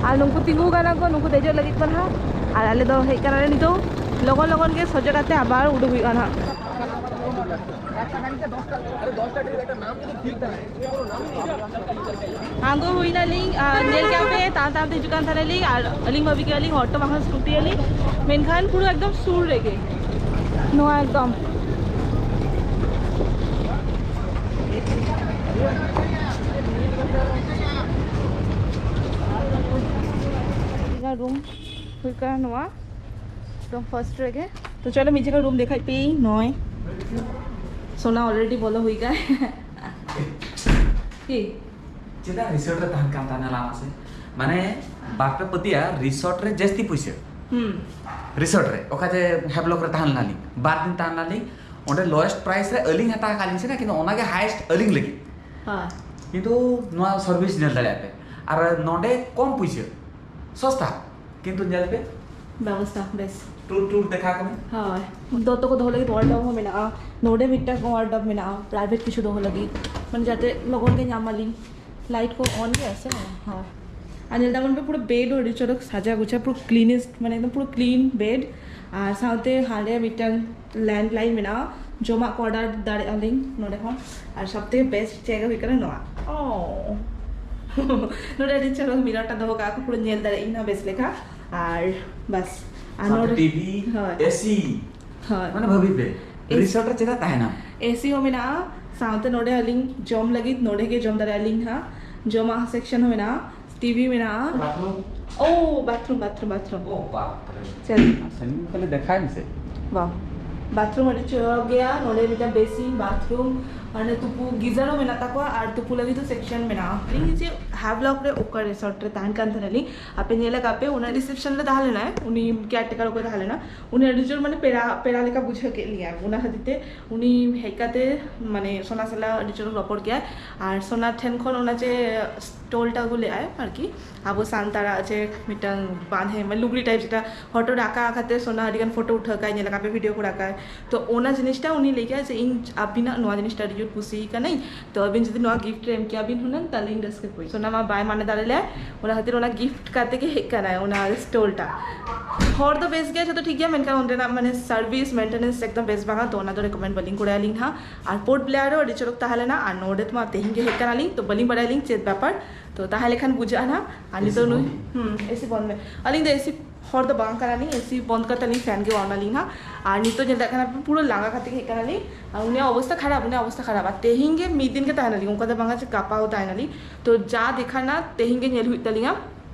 ᱟᱨ ᱱᱩᱠᱩ ᱛᱤᱸᱜᱩ ᱠᱟᱱᱟ ᱠᱚ, ᱱᱩᱠᱩ ᱫᱮᱡᱚᱜ ᱞᱟᱹᱜᱤᱫ ᱠᱚ ᱱᱟᱦᱟᱜ᱾ ᱟᱨ ᱟᱞᱮ ᱫᱚ ᱦᱮᱡ ᱠᱟᱱᱟᱞᱮ ᱱᱤᱛᱚᱜ, ᱞᱚᱜᱚᱱ ᱞᱚᱜᱚᱱ ᱜᱮ ᱥᱚᱡᱷᱮ ᱠᱟᱛᱮ ᱟᱵᱟᱨ ᱩᱰᱩᱠ ᱦᱩᱭᱩᱜᱼᱟ ᱱᱟᱦᱟᱜ᱾ ᱟᱬᱜᱚ ᱦᱩᱭᱱᱟᱞᱤᱧ, ᱟᱨ ᱧᱮᱞ ᱠᱮᱜᱼᱟ ᱯᱮ, ᱛᱟᱲᱟᱢ ᱛᱟᱲᱟᱢ ᱛᱮ ᱦᱤᱡᱩᱜ ᱠᱟᱱ ᱛᱟᱦᱮᱱᱟᱞᱤᱧ, ᱟᱨ ᱟᱹᱞᱤᱧ ᱵᱷᱟᱹᱵᱤ ᱠᱮᱜᱼᱟ ᱞᱤᱧ ᱚᱴᱳ ᱵᱟᱝᱠᱷᱟᱱ ᱥᱠᱩᱴᱤ ᱟᱹᱞᱤᱧ, ᱢᱮᱱᱠᱷᱟᱱ ᱯᱩᱨᱟᱹ ᱮᱠᱫᱚᱢ ᱥᱩᱨ ᱨᱮᱜᱮ ᱱᱚᱣᱟ ᱮᱠᱫᱚᱢ᱾ ᱨᱩᱢ ᱦᱩᱭᱩᱜ ᱠᱟᱱᱟ ᱱᱚᱣᱟ, ᱮᱠᱫᱚᱢ ᱯᱷᱟᱨᱥᱴ ᱨᱮᱜᱮ᱾ ᱛᱚ ᱪᱚᱞᱚ ᱢᱤᱫ ᱡᱟᱭᱜᱟ ᱨᱩᱢ ᱫᱮᱠᱷᱟᱭ ᱯᱮ, ᱱᱚᱭ ᱥᱳᱱᱟ ᱚᱞᱨᱮᱰᱤ ᱵᱚᱞᱚ ᱦᱩᱭ ᱠᱟᱱᱟ᱾ ᱪᱮᱫᱟᱜ ᱨᱤᱥᱚᱨᱴ ᱨᱮ ᱛᱟᱦᱮᱱ ᱠᱟᱱ ᱛᱟᱦᱮᱱᱟ ᱞᱟᱦᱟ ᱥᱮ? ᱢᱟᱱᱮ, ᱵᱟᱯᱮ ᱯᱟᱹᱛᱭᱟᱹᱜᱼᱟ, ᱨᱤᱥᱚᱨᱴ ᱨᱮ ᱡᱟᱹᱥᱛᱤ ᱯᱩᱭᱥᱟᱹ᱾ ᱦᱩᱸ᱾ ᱨᱤᱥᱚᱨᱴ ᱨᱮ, ᱚᱠᱟ ᱡᱮ ᱦᱮᱵᱞᱚᱠ ᱨᱮ ᱛᱟᱦᱮᱸ ᱞᱮᱱᱟᱞᱤᱧ, ᱵᱟᱨ ᱫᱤᱱ ᱛᱟᱦᱮᱸ ᱞᱮᱱᱟᱞᱤᱧ, ᱚᱸᱰᱮ ᱞᱳᱭᱮᱥᱴ ᱯᱨᱟᱭᱤᱥ ᱨᱮ ᱟᱹᱞᱤᱧ ᱦᱟᱛᱟᱣ ᱟᱠᱟᱫ ᱞᱤᱧ ᱥᱮ, ᱠᱤᱱᱛᱩ ᱚᱱᱟᱜᱮ ᱦᱟᱭᱮᱥᱴ ᱟᱹᱞᱤᱧ ᱞᱟᱹᱜᱤᱫ᱾ ᱦᱮᱸ᱾ ᱠᱤᱱᱛᱩ ᱱᱚᱣᱟ ᱥᱟᱨᱵᱷᱤᱥ ᱧᱮᱞ ᱫᱟᱲᱮᱭᱟᱜ ᱯᱮ, ᱟᱨ ᱱᱚᱰᱮ ᱠᱚᱢ ᱯᱩᱭᱥᱟᱹ, ᱥᱚᱥᱛᱟ, ᱠᱤᱱᱛᱩ ᱧᱮᱞ ᱯᱮ᱾ ᱵᱮᱵᱚᱥᱛᱷᱟ ᱵᱮᱥ᱾ ᱴᱩᱨ, ᱴᱩᱨ ᱫᱮᱠᱷᱟ ᱠᱚ ᱢᱮ᱾ ᱦᱳᱭ, ᱫᱚᱛᱚ ᱠᱚ ᱫᱚᱦᱚ ᱞᱟᱹᱜᱤᱫ ᱣᱟᱨᱰᱨᱚᱵ ᱦᱚᱸ ᱢᱮᱱᱟᱜᱼᱟ᱾ ᱱᱚᱰᱮ ᱢᱤᱫᱴᱟᱝ ᱣᱟᱨᱰᱨᱚᱵ ᱢᱮᱱᱟᱜᱼᱟ, ᱯᱨᱟᱭᱵᱷᱮᱴ ᱠᱤᱪᱷᱩ ᱫᱚᱦᱚ ᱞᱟᱹᱜᱤᱫ, ᱢᱟᱱᱮ ᱡᱟᱛᱮ ᱞᱚᱜᱚᱱ ᱜᱮ ᱧᱟᱢ ᱟᱹᱞᱤᱧ᱾ ᱞᱟᱭᱤᱴ ᱠᱚ ᱚᱱ ᱜᱮᱭᱟ ᱥᱮ? ᱦᱳᱭ᱾ ᱟᱨ ᱧᱮᱞ ᱫᱟᱵᱚᱱ ᱯᱮ, ᱯᱩᱨᱟᱹ ᱵᱮᱰ ᱦᱚᱸ ᱟᱹᱰᱤ ᱪᱚᱨᱚᱠ ᱥᱟᱡᱟ ᱜᱩᱪᱷᱟ, ᱯᱩᱨᱟᱹ ᱠᱞᱤᱱᱮᱥᱴ, ᱢᱟᱱᱮ ᱮᱠᱫᱚᱢ ᱯᱩᱨᱟᱹ ᱠᱞᱤᱱ ᱵᱮᱰ᱾ ᱟᱨ ᱥᱟᱶᱛᱮ ᱦᱟᱸᱰᱮ ᱢᱤᱫᱴᱟᱝ ᱞᱮᱱᱰᱞᱟᱭᱤᱱ ᱢᱮᱱᱟᱜᱼᱟ, ᱡᱚᱢᱟᱜ ᱠᱚ ᱚᱰᱟᱨ ᱫᱟᱲᱮᱭᱟᱜᱼᱟ ᱞᱤᱧ ᱱᱚᱰᱮ ᱠᱷᱚᱱ᱾ ᱟᱨ ᱥᱚᱵ ᱛᱷᱮᱠᱮ ᱵᱮᱥᱴ ᱡᱟᱭᱜᱟ ᱦᱩᱭᱩᱜ ᱠᱟᱱᱟ ᱱᱚᱣᱟ᱾ ᱚ᱾ ᱱᱚᱰᱮ ᱟᱹᱰᱤ ᱪᱚᱨᱚᱠ ᱢᱤᱨᱟᱨ ᱴᱟ ᱫᱚᱦᱚ ᱠᱟᱜᱼᱟ ᱠᱚ, ᱯᱩᱨᱟᱹ ᱧᱮᱞ ᱫᱟᱲᱮᱭᱟᱜ ᱤᱧ ᱱᱚᱣᱟ ᱵᱮᱥ ᱞᱮᱠᱟ᱾ ᱟᱨ ᱵᱟᱥ᱾ ᱟᱨ ᱥᱟᱶᱛᱮ ᱱᱚᱰᱮ ᱴᱤᱵᱷᱤ, ᱦᱳᱭ᱾ ᱮᱥᱤ᱾ ᱦᱳᱭ᱾ ᱢᱟᱱᱮ ᱵᱷᱟᱹᱵᱤ ᱯᱮ, ᱮᱥᱤ᱾ ᱨᱤᱥᱚᱨᱴ ᱨᱮ ᱪᱮᱫᱟᱜ ᱛᱟᱦᱮᱱᱟ? ᱮᱥᱤ ᱦᱚᱸ ᱢᱮᱱᱟᱜᱼᱟ, ᱥᱟᱶᱛᱮ ᱱᱚᱰᱮ ᱟᱹᱞᱤᱧ ᱡᱚᱢ ᱞᱟᱹᱜᱤᱫ ᱱᱚᱰᱮ ᱜᱮ ᱡᱚᱢ ᱫᱟᱲᱮᱭᱟᱜᱼᱟ ᱞᱤᱧ ᱦᱟᱸᱜ᱾ ᱡᱚᱢᱟᱜ ᱥᱮᱠᱥᱚᱱ ᱦᱚᱸ ᱢᱮᱱᱟᱜᱼᱟ᱾ ᱴᱤᱵᱷᱤ ᱢᱮᱱᱟᱜᱼᱟ᱾ ᱵᱟᱛᱷᱨᱩᱢ᱾ ᱳ, ᱵᱟᱛᱷᱨᱩᱢ, ᱵᱟᱛᱷᱨᱩᱢ, ᱵᱟᱛᱷᱨᱩᱢ᱾ ᱳ ᱵᱟᱯ ᱨᱮ᱾ ᱪᱮᱫ? ᱥᱟᱺᱜᱤᱧ ᱠᱷᱚᱱ ᱫᱮᱠᱷᱟᱭ ᱢᱮᱥᱮ᱾ ᱵᱟᱦ, ᱵᱟᱛᱷᱨᱩᱢ ᱟᱹᱰᱤ ᱪᱚᱨᱚᱠ ᱜᱮᱭᱟ᱾ ᱱᱚᱰᱮ ᱢᱤᱫᱴᱟᱝ ᱵᱮᱥᱤᱱ, ᱵᱟᱛᱷᱨᱩᱢ, ᱢᱟᱱᱮ ᱛᱩᱯᱩ ᱜᱤᱡᱟᱨ ᱦᱚᱸ ᱢᱮᱱᱟᱜ ᱛᱟᱠᱚᱣᱟ ᱟᱨ ᱛᱩᱯᱩ ᱞᱟᱹᱜᱤᱫ ᱫᱚ ᱥᱮᱠᱥᱚᱱ ᱢᱮᱱᱟᱜᱼᱟ᱾ ᱤᱧ ᱡᱮ ᱦᱮᱵᱞᱚᱠ ᱨᱮ ᱚᱠᱟ ᱨᱮᱥᱚᱨᱴ ᱨᱮ ᱛᱟᱦᱮᱱ ᱠᱟᱱ ᱛᱟᱦᱮᱱᱟᱞᱤᱧ, ᱟᱯᱮ ᱧᱮᱞ ᱟᱠᱟᱫ ᱯᱮ, ᱚᱱᱟ ᱨᱤᱥᱮᱯᱥᱚᱱ ᱨᱮ ᱛᱟᱦᱮᱸ ᱞᱮᱱᱟᱭ, ᱩᱱᱤ ᱠᱮᱭᱟᱨ ᱴᱮᱠᱟᱨ ᱚᱠᱚᱭ ᱛᱟᱦᱮᱸ ᱞᱮᱱᱟ, ᱩᱱᱤ ᱟᱹᱰᱤ ᱡᱳᱨ ᱢᱟᱱᱮ ᱯᱮᱲᱟ, ᱯᱮᱲᱟ ᱞᱮᱠᱟ ᱵᱩᱡᱷᱟᱹᱣ ᱠᱮᱫ ᱞᱤᱧᱟᱭ᱾ ᱚᱱᱟ ᱠᱷᱟᱹᱛᱤᱨ ᱛᱮ ᱩᱱᱤ ᱦᱮᱡ ᱠᱟᱛᱮ ᱢᱟᱱᱮ ᱥᱳᱱᱟ ᱥᱟᱞᱟᱜ ᱟᱹᱰᱤ ᱡᱳᱨ ᱨᱚᱯᱚᱲ ᱠᱮᱫᱟᱭ᱾ ᱟᱨ ᱥᱳᱱᱟ ᱴᱷᱮᱱ ᱠᱷᱚᱱ ᱚᱱᱟ ᱡᱮ ᱥᱴᱚᱞ ᱴᱟ ᱟᱹᱜᱩ ᱞᱮᱫᱟᱭ ᱟᱨᱠᱤ, ᱟᱵᱚ ᱥᱟᱱᱛᱟᱲᱟᱜ ᱡᱮ ᱢᱤᱫᱴᱟᱝ ᱵᱟᱸᱫᱷᱮ, ᱢᱟᱱᱮ ᱞᱩᱜᱽᱲᱤ ᱴᱟᱭᱤᱯ, ᱡᱮᱴᱟ ᱦᱚᱴᱚᱜ ᱨᱮ ᱟᱠᱟ ᱟᱠᱟᱛᱮ ᱥᱳᱱᱟ ᱟᱹᱰᱤᱜᱟᱱ ᱯᱷᱳᱴᱳ ᱩᱴᱷᱟᱹᱣ ᱠᱟᱜᱼᱟᱭ, ᱧᱮᱞ ᱟᱠᱟᱫ ᱯᱮ, ᱵᱷᱤᱰᱤᱭᱳ ᱠᱚ ᱨᱟᱠᱟᱵ᱾ ᱛᱚ ᱚᱱᱟ ᱡᱤᱱᱤᱥᱴᱟ ᱩᱱᱤ ᱞᱟᱹᱭ ᱠᱮᱫᱟ ᱡᱮ ᱤᱧ ᱟᱹᱵᱤᱱᱟᱜ ᱱᱚᱣᱟ ᱡᱤᱱᱤᱥᱴᱟ ᱟᱹᱰᱤ ᱡᱳᱨ ᱠᱩᱥᱤ ᱠᱟᱱᱟᱹᱧ, ᱛᱚ ᱟᱹᱵᱤᱱ ᱡᱩᱫᱤ ᱱᱚᱣᱟ ᱜᱤᱯᱷᱴ ᱨᱮ ᱮᱢ ᱠᱮᱭᱟ ᱵᱤᱱ ᱦᱩᱱᱟᱹᱝ, ᱛᱟᱦᱞᱮ ᱤᱧ ᱨᱟᱹᱥᱠᱟᱹ ᱠᱚᱜᱼᱟᱹᱧ᱾ ᱥᱳᱱᱟ ᱢᱟ ᱵᱟᱭ ᱢᱟᱱᱟ ᱫᱟᱲᱮ ᱞᱮᱭᱟ, ᱚᱱᱟ ᱠᱷᱟᱹᱛᱤᱨ ᱚᱱᱟ ᱜᱤᱯᱷᱴ ᱠᱟᱛᱮ ᱜᱮ ᱦᱮᱡ ᱠᱟᱱᱟᱭ ᱚᱱᱟ ᱥᱴᱚᱞ ᱴᱟ᱾ ᱦᱚᱲ ᱫᱚ ᱵᱮᱥ ᱜᱮᱭᱟ, ᱡᱷᱚᱛᱚ ᱴᱷᱤᱠ ᱜᱮᱭᱟ, ᱢᱮᱱᱠᱷᱟᱱ ᱚᱸᱰᱮᱱᱟᱜ ᱢᱟᱱᱮ ᱥᱟᱨᱵᱷᱤᱥ ᱢᱮᱱᱴᱮᱱᱮᱱᱥ ᱮᱠᱫᱚᱢ ᱵᱮᱥ ᱵᱟᱝᱟ, ᱛᱚ ᱚᱱᱟ ᱫᱚ ᱨᱮᱠᱚᱢᱮᱱᱰ ᱵᱟᱹᱞᱤᱧ ᱠᱚᱨᱟᱣ ᱟᱹᱞᱤᱧ ᱦᱟᱸᱜ᱾ ᱟᱨ ᱯᱳᱨᱴ ᱵᱞᱮᱭᱟᱨ ᱦᱚᱸ ᱟᱹᱰᱤ ᱪᱚᱨᱚᱠ ᱛᱟᱦᱮᱸ ᱞᱮᱱᱟ, ᱟᱨ ᱱᱚᱰᱮ ᱢᱟ ᱛᱮᱦᱮᱧ ᱜᱮ ᱦᱮᱡ ᱠᱟᱱᱟᱞᱤᱧ, ᱛᱚ ᱵᱟᱹᱞᱤᱧ ᱵᱟᱲᱟᱭᱟᱞᱤᱧ ᱪᱮᱫ ᱵᱮᱯᱟᱨ, ᱛᱚ ᱛᱟᱦᱮᱸ ᱞᱮᱠᱷᱟᱱ ᱵᱩᱡᱷᱟᱹᱜᱼᱟ ᱱᱟᱜ᱾ ᱟᱨ ᱱᱤᱛᱚᱜ ᱱᱩᱭ, ᱦᱩᱸ, ᱮᱥᱤ ᱵᱚᱱᱫ ᱢᱮ᱾ ᱟᱹᱞᱤᱧ ᱫᱚ ᱮᱥᱤ ᱦᱚᱲ ᱫᱚ ᱵᱟᱝ ᱠᱟᱱᱟᱞᱤᱧ, ᱮᱥᱤ ᱵᱚᱱᱫ ᱠᱟᱛᱮ ᱟᱹᱞᱤᱧ ᱯᱷᱮᱱ ᱜᱮ ᱚᱱ ᱟᱹᱞᱤᱧ ᱦᱟᱸᱜ᱾ ᱟᱨ ᱱᱤᱛᱚᱜ ᱧᱮᱞ ᱫᱟᱲᱮᱭᱟᱜ ᱠᱟᱱᱟ ᱯᱩᱨᱟᱹ ᱞᱟᱸᱜᱟ ᱠᱟᱛᱮ ᱜᱮ ᱦᱮᱡ ᱠᱟᱱᱟᱞᱤᱧ᱾ ᱟᱨ ᱩᱱᱤᱭᱟᱜ ᱚᱵᱚᱥᱛᱟ ᱠᱷᱟᱨᱟᱯ, ᱩᱱᱤᱭᱟᱜ ᱚᱵᱚᱥᱛᱟ ᱠᱷᱟᱨᱟᱯ᱾ ᱟᱨ ᱛᱮᱦᱮᱧ ᱜᱮ ᱢᱤᱫ ᱫᱤᱱ ᱜᱮ ᱛᱟᱦᱮᱱᱟᱞᱤᱧ, ᱚᱱᱠᱟ ᱫᱚ ᱵᱟᱝᱟ ᱡᱮ ᱜᱟᱯᱟ ᱦᱚᱸ ᱛᱟᱦᱮᱱᱟᱞᱤᱧ᱾ ᱛᱚ ᱡᱟ ᱫᱮᱠᱷᱟᱱᱟ ᱛᱮᱦᱮᱧ ᱜᱮ ᱧᱮᱞ ᱦᱩᱭᱩᱜ ᱛᱟᱹᱞᱤᱧᱟ᱾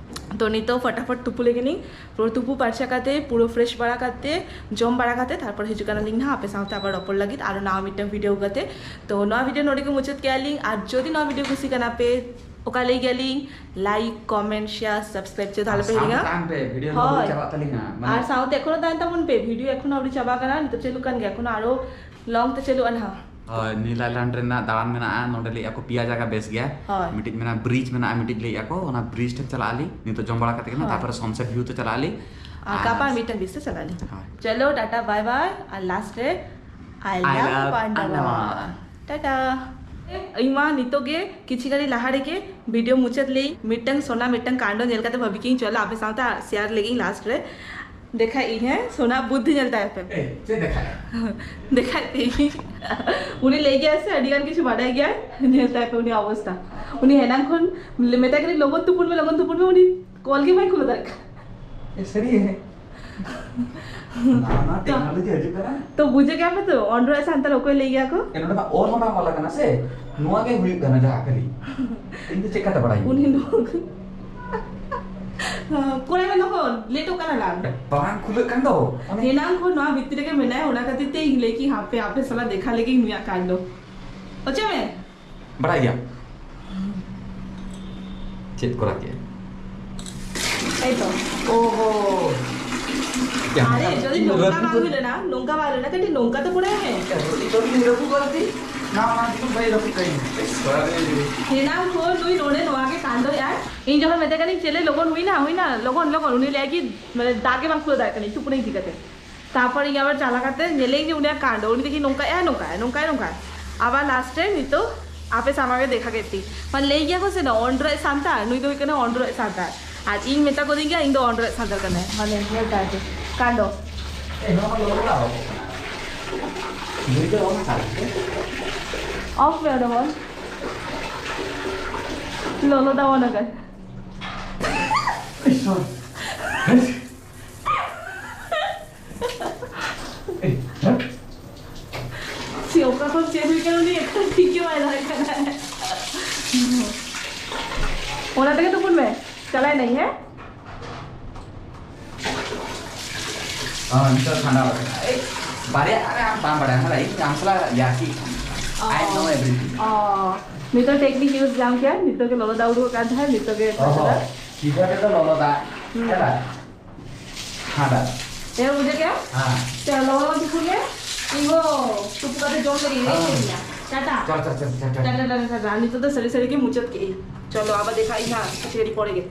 ᱛᱚ ᱱᱤᱛᱚᱜ ᱯᱷᱟᱴᱟᱯᱷᱟᱴ ᱛᱩᱯᱩ ᱞᱮᱜᱮ ᱞᱤᱧ, ᱯᱩᱨᱟᱹ ᱛᱩᱯᱩ ᱯᱟᱨᱪᱟ ᱠᱟᱛᱮ, ᱯᱩᱨᱟᱹ ᱯᱷᱨᱮᱥ ᱵᱟᱲᱟ ᱠᱟᱛᱮ, ᱡᱚᱢ ᱵᱟᱲᱟ ᱠᱟᱛᱮ, ᱛᱟᱨᱯᱚᱨ ᱦᱤᱡᱩᱜ ᱠᱟᱱᱟᱞᱤᱧ ᱱᱟᱦᱟᱜ ᱟᱯᱮ ᱥᱟᱶᱛᱮ ᱟᱵᱟᱨ ᱨᱚᱯᱚᱲ ᱞᱟᱹᱜᱤᱫ ᱟᱨᱚ ᱱᱟᱣᱟ ᱢᱤᱫᱴᱟᱝ ᱵᱷᱤᱰᱤᱭᱳ ᱠᱟᱛᱮ᱾ ᱛᱚ ᱱᱚᱣᱟ ᱵᱷᱤᱰᱤᱭᱳ ᱱᱚᱰᱮ ᱜᱮ ᱢᱩᱪᱟᱹᱫ ᱠᱮᱜᱼᱟ ᱞᱤᱧ᱾ ᱟᱨ ᱡᱩᱫᱤ ᱱᱚᱣᱟ ᱵᱷᱤᱰᱤᱭᱳ ᱠᱩᱥᱤ ᱠᱟᱱᱟ ᱯᱮ, ᱚᱠᱟ ᱞᱟᱹᱭ ᱜᱮᱭᱟᱞᱤᱧ, ᱞᱟᱭᱤᱠ, ᱠᱚᱢᱮᱱᱴ, ᱥᱮᱭᱟᱨ, ᱥᱟᱵᱥᱠᱨᱟᱭᱤᱵ ᱪᱮᱫ ᱟᱞᱚ ᱯᱮ ᱦᱤᱲᱤᱧᱟ᱾ ᱛᱟᱦᱮᱱ ᱯᱮ, ᱵᱷᱤᱰᱤᱭᱳ ᱫᱚ ᱦᱳᱭ᱾ ᱪᱟᱵᱟᱜ ᱛᱟᱹᱞᱤᱧᱟ, ᱢᱟᱱᱮ ᱟᱨ ᱥᱟᱶᱛᱮ ᱮᱠᱷᱚᱱᱳ ᱛᱟᱦᱮᱱ ᱛᱟᱵᱚᱱ ᱯᱮ, ᱵᱷᱤᱰᱤᱭᱳ ᱮᱠᱷᱚᱱᱳ ᱟᱹᱣᱨᱤ ᱪᱟᱵᱟ ᱠᱟᱱᱟ, ᱱᱤᱛᱚᱜ ᱪᱟᱹᱞᱩᱜ ᱠᱟᱱ ᱜᱮᱭᱟ, ᱮᱠᱷᱚᱱᱳ ᱟᱨᱚ ᱞᱚᱝ ᱛᱮ ᱪᱟᱹᱞᱩᱜᱼᱟ ᱱᱟᱦᱟᱜ᱾ ᱦᱳᱭ, ᱱᱤᱞ ᱟᱭᱞᱮᱱᱰ ᱨᱮᱱᱟᱜ ᱫᱟᱬᱟᱱ ᱢᱮᱱᱟᱜᱼᱟ, ᱱᱚᱰᱮ ᱞᱟᱹᱭᱮᱫᱼᱟ ᱠᱚ ᱯᱮᱭᱟ ᱡᱟᱭᱜᱟ ᱵᱮᱥ ᱜᱮᱭᱟ᱾ ᱦᱳᱭ᱾ ᱢᱤᱫᱴᱤᱡ ᱢᱮᱱᱟᱜᱼᱟ ᱵᱨᱤᱡᱽ ᱢᱮᱱᱟᱜᱼᱟ, ᱢᱤᱫᱴᱤᱡ ᱞᱟᱹᱭᱮᱫᱼᱟ ᱠᱚ ᱚᱱᱟ ᱵᱨᱤᱡᱽ ᱴᱷᱮᱱ ᱪᱟᱞᱟᱜ ᱟᱞᱤᱧ, ᱱᱤᱛᱚᱜ ᱡᱚᱢ ᱵᱟᱲᱟ ᱠᱟᱛᱮ ᱜᱮ ᱱᱟᱜ, ᱦᱳᱭ᱾ ᱛᱟᱨᱯᱚᱨᱮ ᱥᱟᱱᱥᱮᱴ ᱵᱷᱤᱭᱩ ᱛᱮ ᱪᱟᱞᱟᱜ ᱟᱞᱤᱧ᱾ ᱟᱨ ᱜᱟᱯᱟ ᱟᱨ ᱢᱤᱫᱴᱟᱝ ᱵᱨᱤᱡᱽ ᱛᱮ ᱪᱟᱞᱟᱜ ᱟᱞᱤᱧ᱾ ᱦᱳᱭ᱾ ᱪᱚᱞᱚ ᱴᱟᱴᱟ ᱵᱟᱭ ᱵᱟᱭ, ᱟᱨ ᱞᱟᱥᱴ ᱨᱮ I I love love Pandava. Pandava. Tata. ᱤᱧ ᱢᱟ ᱱᱤᱛᱚᱜ ᱜᱮ ᱠᱤᱪᱷᱤ ᱜᱷᱟᱹᱲᱤ ᱞᱟᱦᱟ ᱨᱮᱜᱮ ᱵᱷᱤᱰᱤᱭᱳ ᱢᱩᱪᱟᱹᱫ ᱞᱟᱹᱭ ᱢᱤᱫᱴᱟᱝ ᱥᱳᱱᱟ ᱢᱤᱫᱴᱟᱝ ᱠᱟᱱᱰ ᱧᱮᱞ ᱠᱟᱛᱮ ᱵᱷᱟᱵᱤ ᱠᱤᱧ ᱪᱚᱞᱚ ᱟᱯᱮ ᱥᱟᱶᱛᱮ ᱥᱮᱭᱟᱨ ᱞᱟᱹᱜᱤᱫ ᱞᱟᱥᱴ ᱨᱮ᱾ ᱫᱮᱠᱷᱟᱭ ᱤᱧ, ᱦᱮᱸ, ᱥᱳᱱᱟ ᱵᱩᱫᱽᱫᱷᱤ ᱧᱮᱞ ᱛᱟᱭ ᱯᱮ᱾ ᱮ, ᱪᱮᱫ ᱫᱮᱠᱷᱟᱭ? ᱫᱮᱠᱷᱟᱭ ᱯᱮ᱾ ᱩᱱᱤ ᱞᱟᱹᱭ ᱜᱮᱭᱟᱭ ᱥᱮ ᱟᱹᱰᱤ ᱜᱟᱱ ᱠᱤᱪᱷᱩ ᱵᱟᱰᱟᱭ ᱜᱮᱭᱟᱭ, ᱧᱮᱞ ᱛᱟᱭ ᱯᱮ ᱩᱱᱤ ᱚᱵᱚᱥᱛᱟ᱾ ᱩᱱᱤ ᱦᱮᱱᱟᱝ ᱠᱷᱚᱱ ᱢᱮᱛᱟᱭ ᱠᱟᱹᱱᱟᱹᱧ ᱞᱚᱜᱚᱱ ᱛᱩᱯᱩᱱ ᱢᱮ, ᱞᱚᱜᱚᱱ ᱛᱩᱯᱩᱱ ᱢᱮ, ᱩᱱᱤ ᱠᱚᱞ ᱜᱮ ᱵᱟᱭ ᱠᱷᱩᱞᱟᱹ ᱫᱟᱲᱮᱭᱟᱜ ᱠᱟᱱᱟ᱾ ᱮ, ᱥᱟᱹᱨᱤ ᱜᱮ? ᱱᱟᱣᱟ ᱱᱟᱣᱟ ᱴᱮᱠᱱᱳᱞᱚᱡᱤ ᱦᱤᱡᱩᱜ ᱠᱟᱱᱟ᱾ ᱛᱚ ᱵᱩᱡᱷᱟᱹᱣ ᱠᱮᱜᱼᱟ ᱯᱮ ᱛᱚ, ᱚᱱᱰᱨᱚᱭᱮᱰ ᱥᱟᱱᱛᱟᱲ ᱚᱠᱚᱭ ᱞᱟᱹᱭ ᱜᱮᱭᱟ ᱠᱚ? ᱮ, ᱱᱚᱰᱮ ᱢᱟ ᱚᱞ ᱦᱚᱸ ᱵᱟᱝ ᱚᱞ ᱟᱠᱟᱱᱟ ᱥᱮ, ᱱᱚᱣᱟ ᱜᱮ ᱦᱩᱭᱩᱜ ᱠᱟᱱᱟ ᱡᱟᱦᱟᱸ ᱠᱷᱟᱹᱞᱤ᱾ ᱤᱧ ᱫᱚ ᱪᱮᱫ ᱠᱟᱛᱮ ᱵᱟᱲᱟᱭ? ᱩᱱᱤ ᱱᱚᱣᱟ ᱠᱚᱲᱟ ᱜᱮ ᱱᱚᱠᱚ ᱞᱮᱴᱚᱜ ᱠᱟᱱᱟ ᱞᱟᱝ᱾ ᱵᱟᱝ ᱠᱷᱩᱞᱟᱹᱜ ᱠᱟᱱ ᱫᱚ᱾ ᱚᱱᱮ ᱮᱱᱟᱝ ᱠᱷᱚᱱ ᱱᱚᱣᱟ ᱵᱷᱤᱛᱨᱤ ᱨᱮᱜᱮ ᱢᱮᱱᱟᱭᱟ, ᱚᱱᱟ ᱠᱷᱟᱹᱛᱤᱨ ᱛᱮ ᱤᱧ ᱞᱟᱹᱭ ᱠᱤᱧ ᱦᱟᱯᱮ ᱟᱯᱮ ᱥᱟᱞᱟᱜ ᱫᱮᱠᱷᱟ ᱞᱮᱜᱮ ᱱᱩᱭᱟᱜ ᱠᱟᱱᱰᱚ᱾ ᱚᱪᱚᱜ ᱢᱮ᱾ ᱵᱟᱲᱟᱭ ᱜᱮᱭᱟᱢ? ᱪᱮᱫ ᱠᱚᱨᱟᱣ ᱠᱮᱫ? ᱮᱭ ᱛᱚ᱾ ᱳᱦᱳ᱾ ᱟᱨᱮ, ᱡᱩᱫᱤ ᱱᱚᱝᱠᱟ ᱵᱟᱝ ᱦᱩᱭ ᱞᱮᱱᱟ, ᱱᱚᱝᱠᱟ ᱵᱟᱝ ᱦᱩᱭ ᱞᱮᱱᱟ, ᱠᱟᱹᱴᱤᱡ ᱱᱚᱝᱠᱟ ᱛᱚ ᱯᱚᱲᱮ ᱢᱮ᱾ ᱨᱟᱹᱯᱩᱫ ᱠᱟᱹᱧ᱾ ᱮᱱᱟᱝ ᱠᱷᱚᱱ ᱱᱩᱭ ᱱᱚᱰᱮ ᱱᱚᱣᱟ ᱜᱮ ᱠᱟᱱᱰᱚᱭᱟᱭ᱾ ᱤᱧ ᱡᱚᱠᱷᱚᱱ ᱢᱮᱛᱟᱭ ᱠᱟᱹᱱᱟᱹᱧ, "ᱪᱮᱞᱮ ᱞᱚᱜᱚᱱ ᱦᱩᱭᱱᱟ, ᱦᱩᱭᱱᱟ, ᱞᱚᱜᱚᱱ, ᱞᱚᱜᱚᱱ", ᱩᱱᱤ ᱞᱟᱹᱭᱟ ᱠᱤ, ᱢᱟᱱᱮ, ᱫᱟᱜ ᱜᱮ ᱵᱟᱝ ᱠᱷᱩᱞᱟᱹᱣ ᱫᱟᱲᱮᱭᱟᱜ ᱠᱟᱱᱟᱹᱧ, ᱛᱩᱯᱩᱱᱟᱹᱧ ᱪᱤᱠᱟᱹᱛᱮ? ᱛᱟᱨᱯᱚᱨ ᱤᱧ ᱟᱵᱟᱨ ᱪᱟᱞᱟᱣ ᱠᱟᱛᱮ ᱧᱮᱞᱮᱧ ᱡᱮ ᱩᱱᱤᱭᱟᱜ ᱠᱟᱱᱰ, ᱩᱱᱤ ᱫᱮᱠᱷᱤ ᱱᱚᱝᱠᱟᱭᱟ, ᱱᱚᱝᱠᱟᱭᱟ, ᱱᱚᱝᱠᱟᱭᱟ, ᱱᱚᱝᱠᱟᱭᱟ᱾ ᱟᱵᱟᱨ ᱞᱟᱥᱴ ᱨᱮ ᱱᱤᱛᱚᱜ ᱟᱯᱮ ᱥᱟᱢᱟᱝ ᱨᱮ ᱫᱮᱠᱷᱟ ᱠᱮᱫ ᱛᱤᱧ᱾ ᱢᱟᱱᱮ ᱞᱟᱹᱭ ᱜᱮᱭᱟ ᱠᱚ ᱥᱮ ᱱᱚᱣᱟ ᱚᱱᱰᱨᱚᱭ ᱥᱟᱱᱛᱟᱲ, ᱱᱩᱭ ᱫᱚ ᱦᱩᱭᱩᱜ ᱠᱟᱱᱟ ᱚᱱᱰᱨᱚᱭ ᱥᱟᱱᱛᱟᱲ᱾ ᱟᱨ ᱤᱧ ᱢᱮᱛᱟ ᱠᱚᱫᱤᱧ ᱜᱮᱭᱟ ᱤᱧ ᱫᱚ ᱚᱱᱰᱨᱚᱭ ᱥᱟᱱᱛᱟᱲ ᱠᱟᱱᱟᱭ᱾ ᱢᱟᱱᱮ ᱧᱮᱞ ᱛᱟᱭ ᱯᱮ ᱠᱟᱱᱰ᱾ ᱮ, ᱱᱚᱣᱟ ᱢᱟ ᱞᱚᱞᱚ ᱫᱟᱜ ᱚᱠᱚᱜ ᱠᱟᱱᱟ᱾ ᱱᱩᱭ ᱫᱚ ᱚᱱᱟ ᱠᱟᱱ ᱜᱮ᱾ ᱚᱯᱷ ᱢᱮ ᱚᱸᱰᱮ ᱠᱷᱚᱱ᱾ ᱞᱚᱞᱚ ᱫᱟᱜ ᱚᱱᱟ ᱠᱟᱱ᱾ ᱤᱥᱚᱨ᱾ ᱪᱮᱫ, ᱚᱠᱟ ᱠᱷᱚᱱ ᱪᱮᱫ ᱦᱩᱭ ᱠᱟᱱᱟ, ᱩᱱᱤ ᱮᱠᱷᱚᱱ ᱴᱷᱤᱠ ᱜᱮ ᱵᱟᱭ ᱫᱟᱲᱮᱭᱟᱜ ᱠᱟᱱᱟ᱾ ᱚᱱᱟ ᱛᱮᱜᱮ ᱛᱩᱯᱩᱱ ᱢᱮ, ᱪᱟᱞᱟᱭ ᱱᱟᱹᱧ, ᱦᱮᱸ? ᱦᱚᱸ, ᱱᱤᱛᱚᱜ ᱴᱷᱟᱱᱰᱟ ᱟᱠᱟᱱᱟ᱾ ᱮᱭ, ᱵᱟᱨᱭᱟ ᱟᱨ ᱟᱢ ᱵᱟᱢ ᱵᱟᱲᱟᱭᱟ, ᱢᱟᱱᱮ ᱤᱧ ᱟᱢ ᱥᱟᱞᱟᱜ ᱭᱟᱨᱠᱤ᱾ I know everything. ᱚ, ᱱᱤᱛᱚᱜ ᱴᱮᱠᱱᱤᱠ ᱤᱭᱩᱡᱽ ᱧᱟᱢ ᱠᱮᱭᱟ, ᱱᱤᱛᱚᱜ ᱜᱮ ᱞᱚᱞᱚ ᱫᱟᱜ ᱩᱰᱩᱠ ᱟᱠᱟᱱ ᱛᱟᱦᱮᱸᱫ, ᱱᱤᱛᱚᱜ ᱜᱮ ᱚᱦᱚ, ᱴᱷᱟᱱᱰᱟ᱾ ᱪᱤᱠᱟᱹ ᱛᱮᱫᱚ ᱞᱚᱞᱚ ᱫᱟᱜ, ᱦᱩᱸ᱾ ᱦᱮᱸ ᱵᱟᱝ? ᱦᱮᱸ ᱫᱟ᱾ ᱦᱮᱸ, ᱵᱩᱡᱷᱟᱹᱣ ᱠᱮᱜᱼᱟ? ᱦᱮᱸ᱾ ᱪᱚ, ᱞᱚᱜᱚᱱ ᱞᱚᱜᱚᱱ ᱛᱩᱯᱩ ᱞᱮ᱾ ᱤᱧ ᱦᱚᱸ ᱛᱩᱯᱩ ᱠᱟᱛᱮ ᱡᱚᱢ ᱞᱟᱹᱜᱤᱫ ᱤᱧ ᱦᱮᱡ ᱦᱮᱸ᱾ ᱮᱱᱟ᱾ ᱴᱟᱴᱟ᱾ ᱪᱚ, ᱪᱚ, ᱪᱚ, ᱪᱚ, ᱪᱚ᱾ ᱴᱟᱴᱟ, ᱴᱟᱴᱟ, ᱴᱟᱴᱟ᱾ ᱱᱤᱛᱚᱜ ᱫᱚ ᱥᱟᱹᱨᱤ ᱥᱟᱹᱨᱤ ᱜᱮ ᱢᱩᱪᱟᱹᱫ ᱠᱮᱜᱼᱟᱹᱧ᱾ ᱪᱚᱞᱚ, ᱟᱵᱟᱨ ᱫᱮᱠᱷᱟᱜ ᱟᱹᱧ ᱦᱟᱸᱜ ᱠᱤᱪᱷᱩ ᱜᱷᱟᱹᱲᱤᱡ ᱯᱚᱨᱮ ᱜᱮ᱾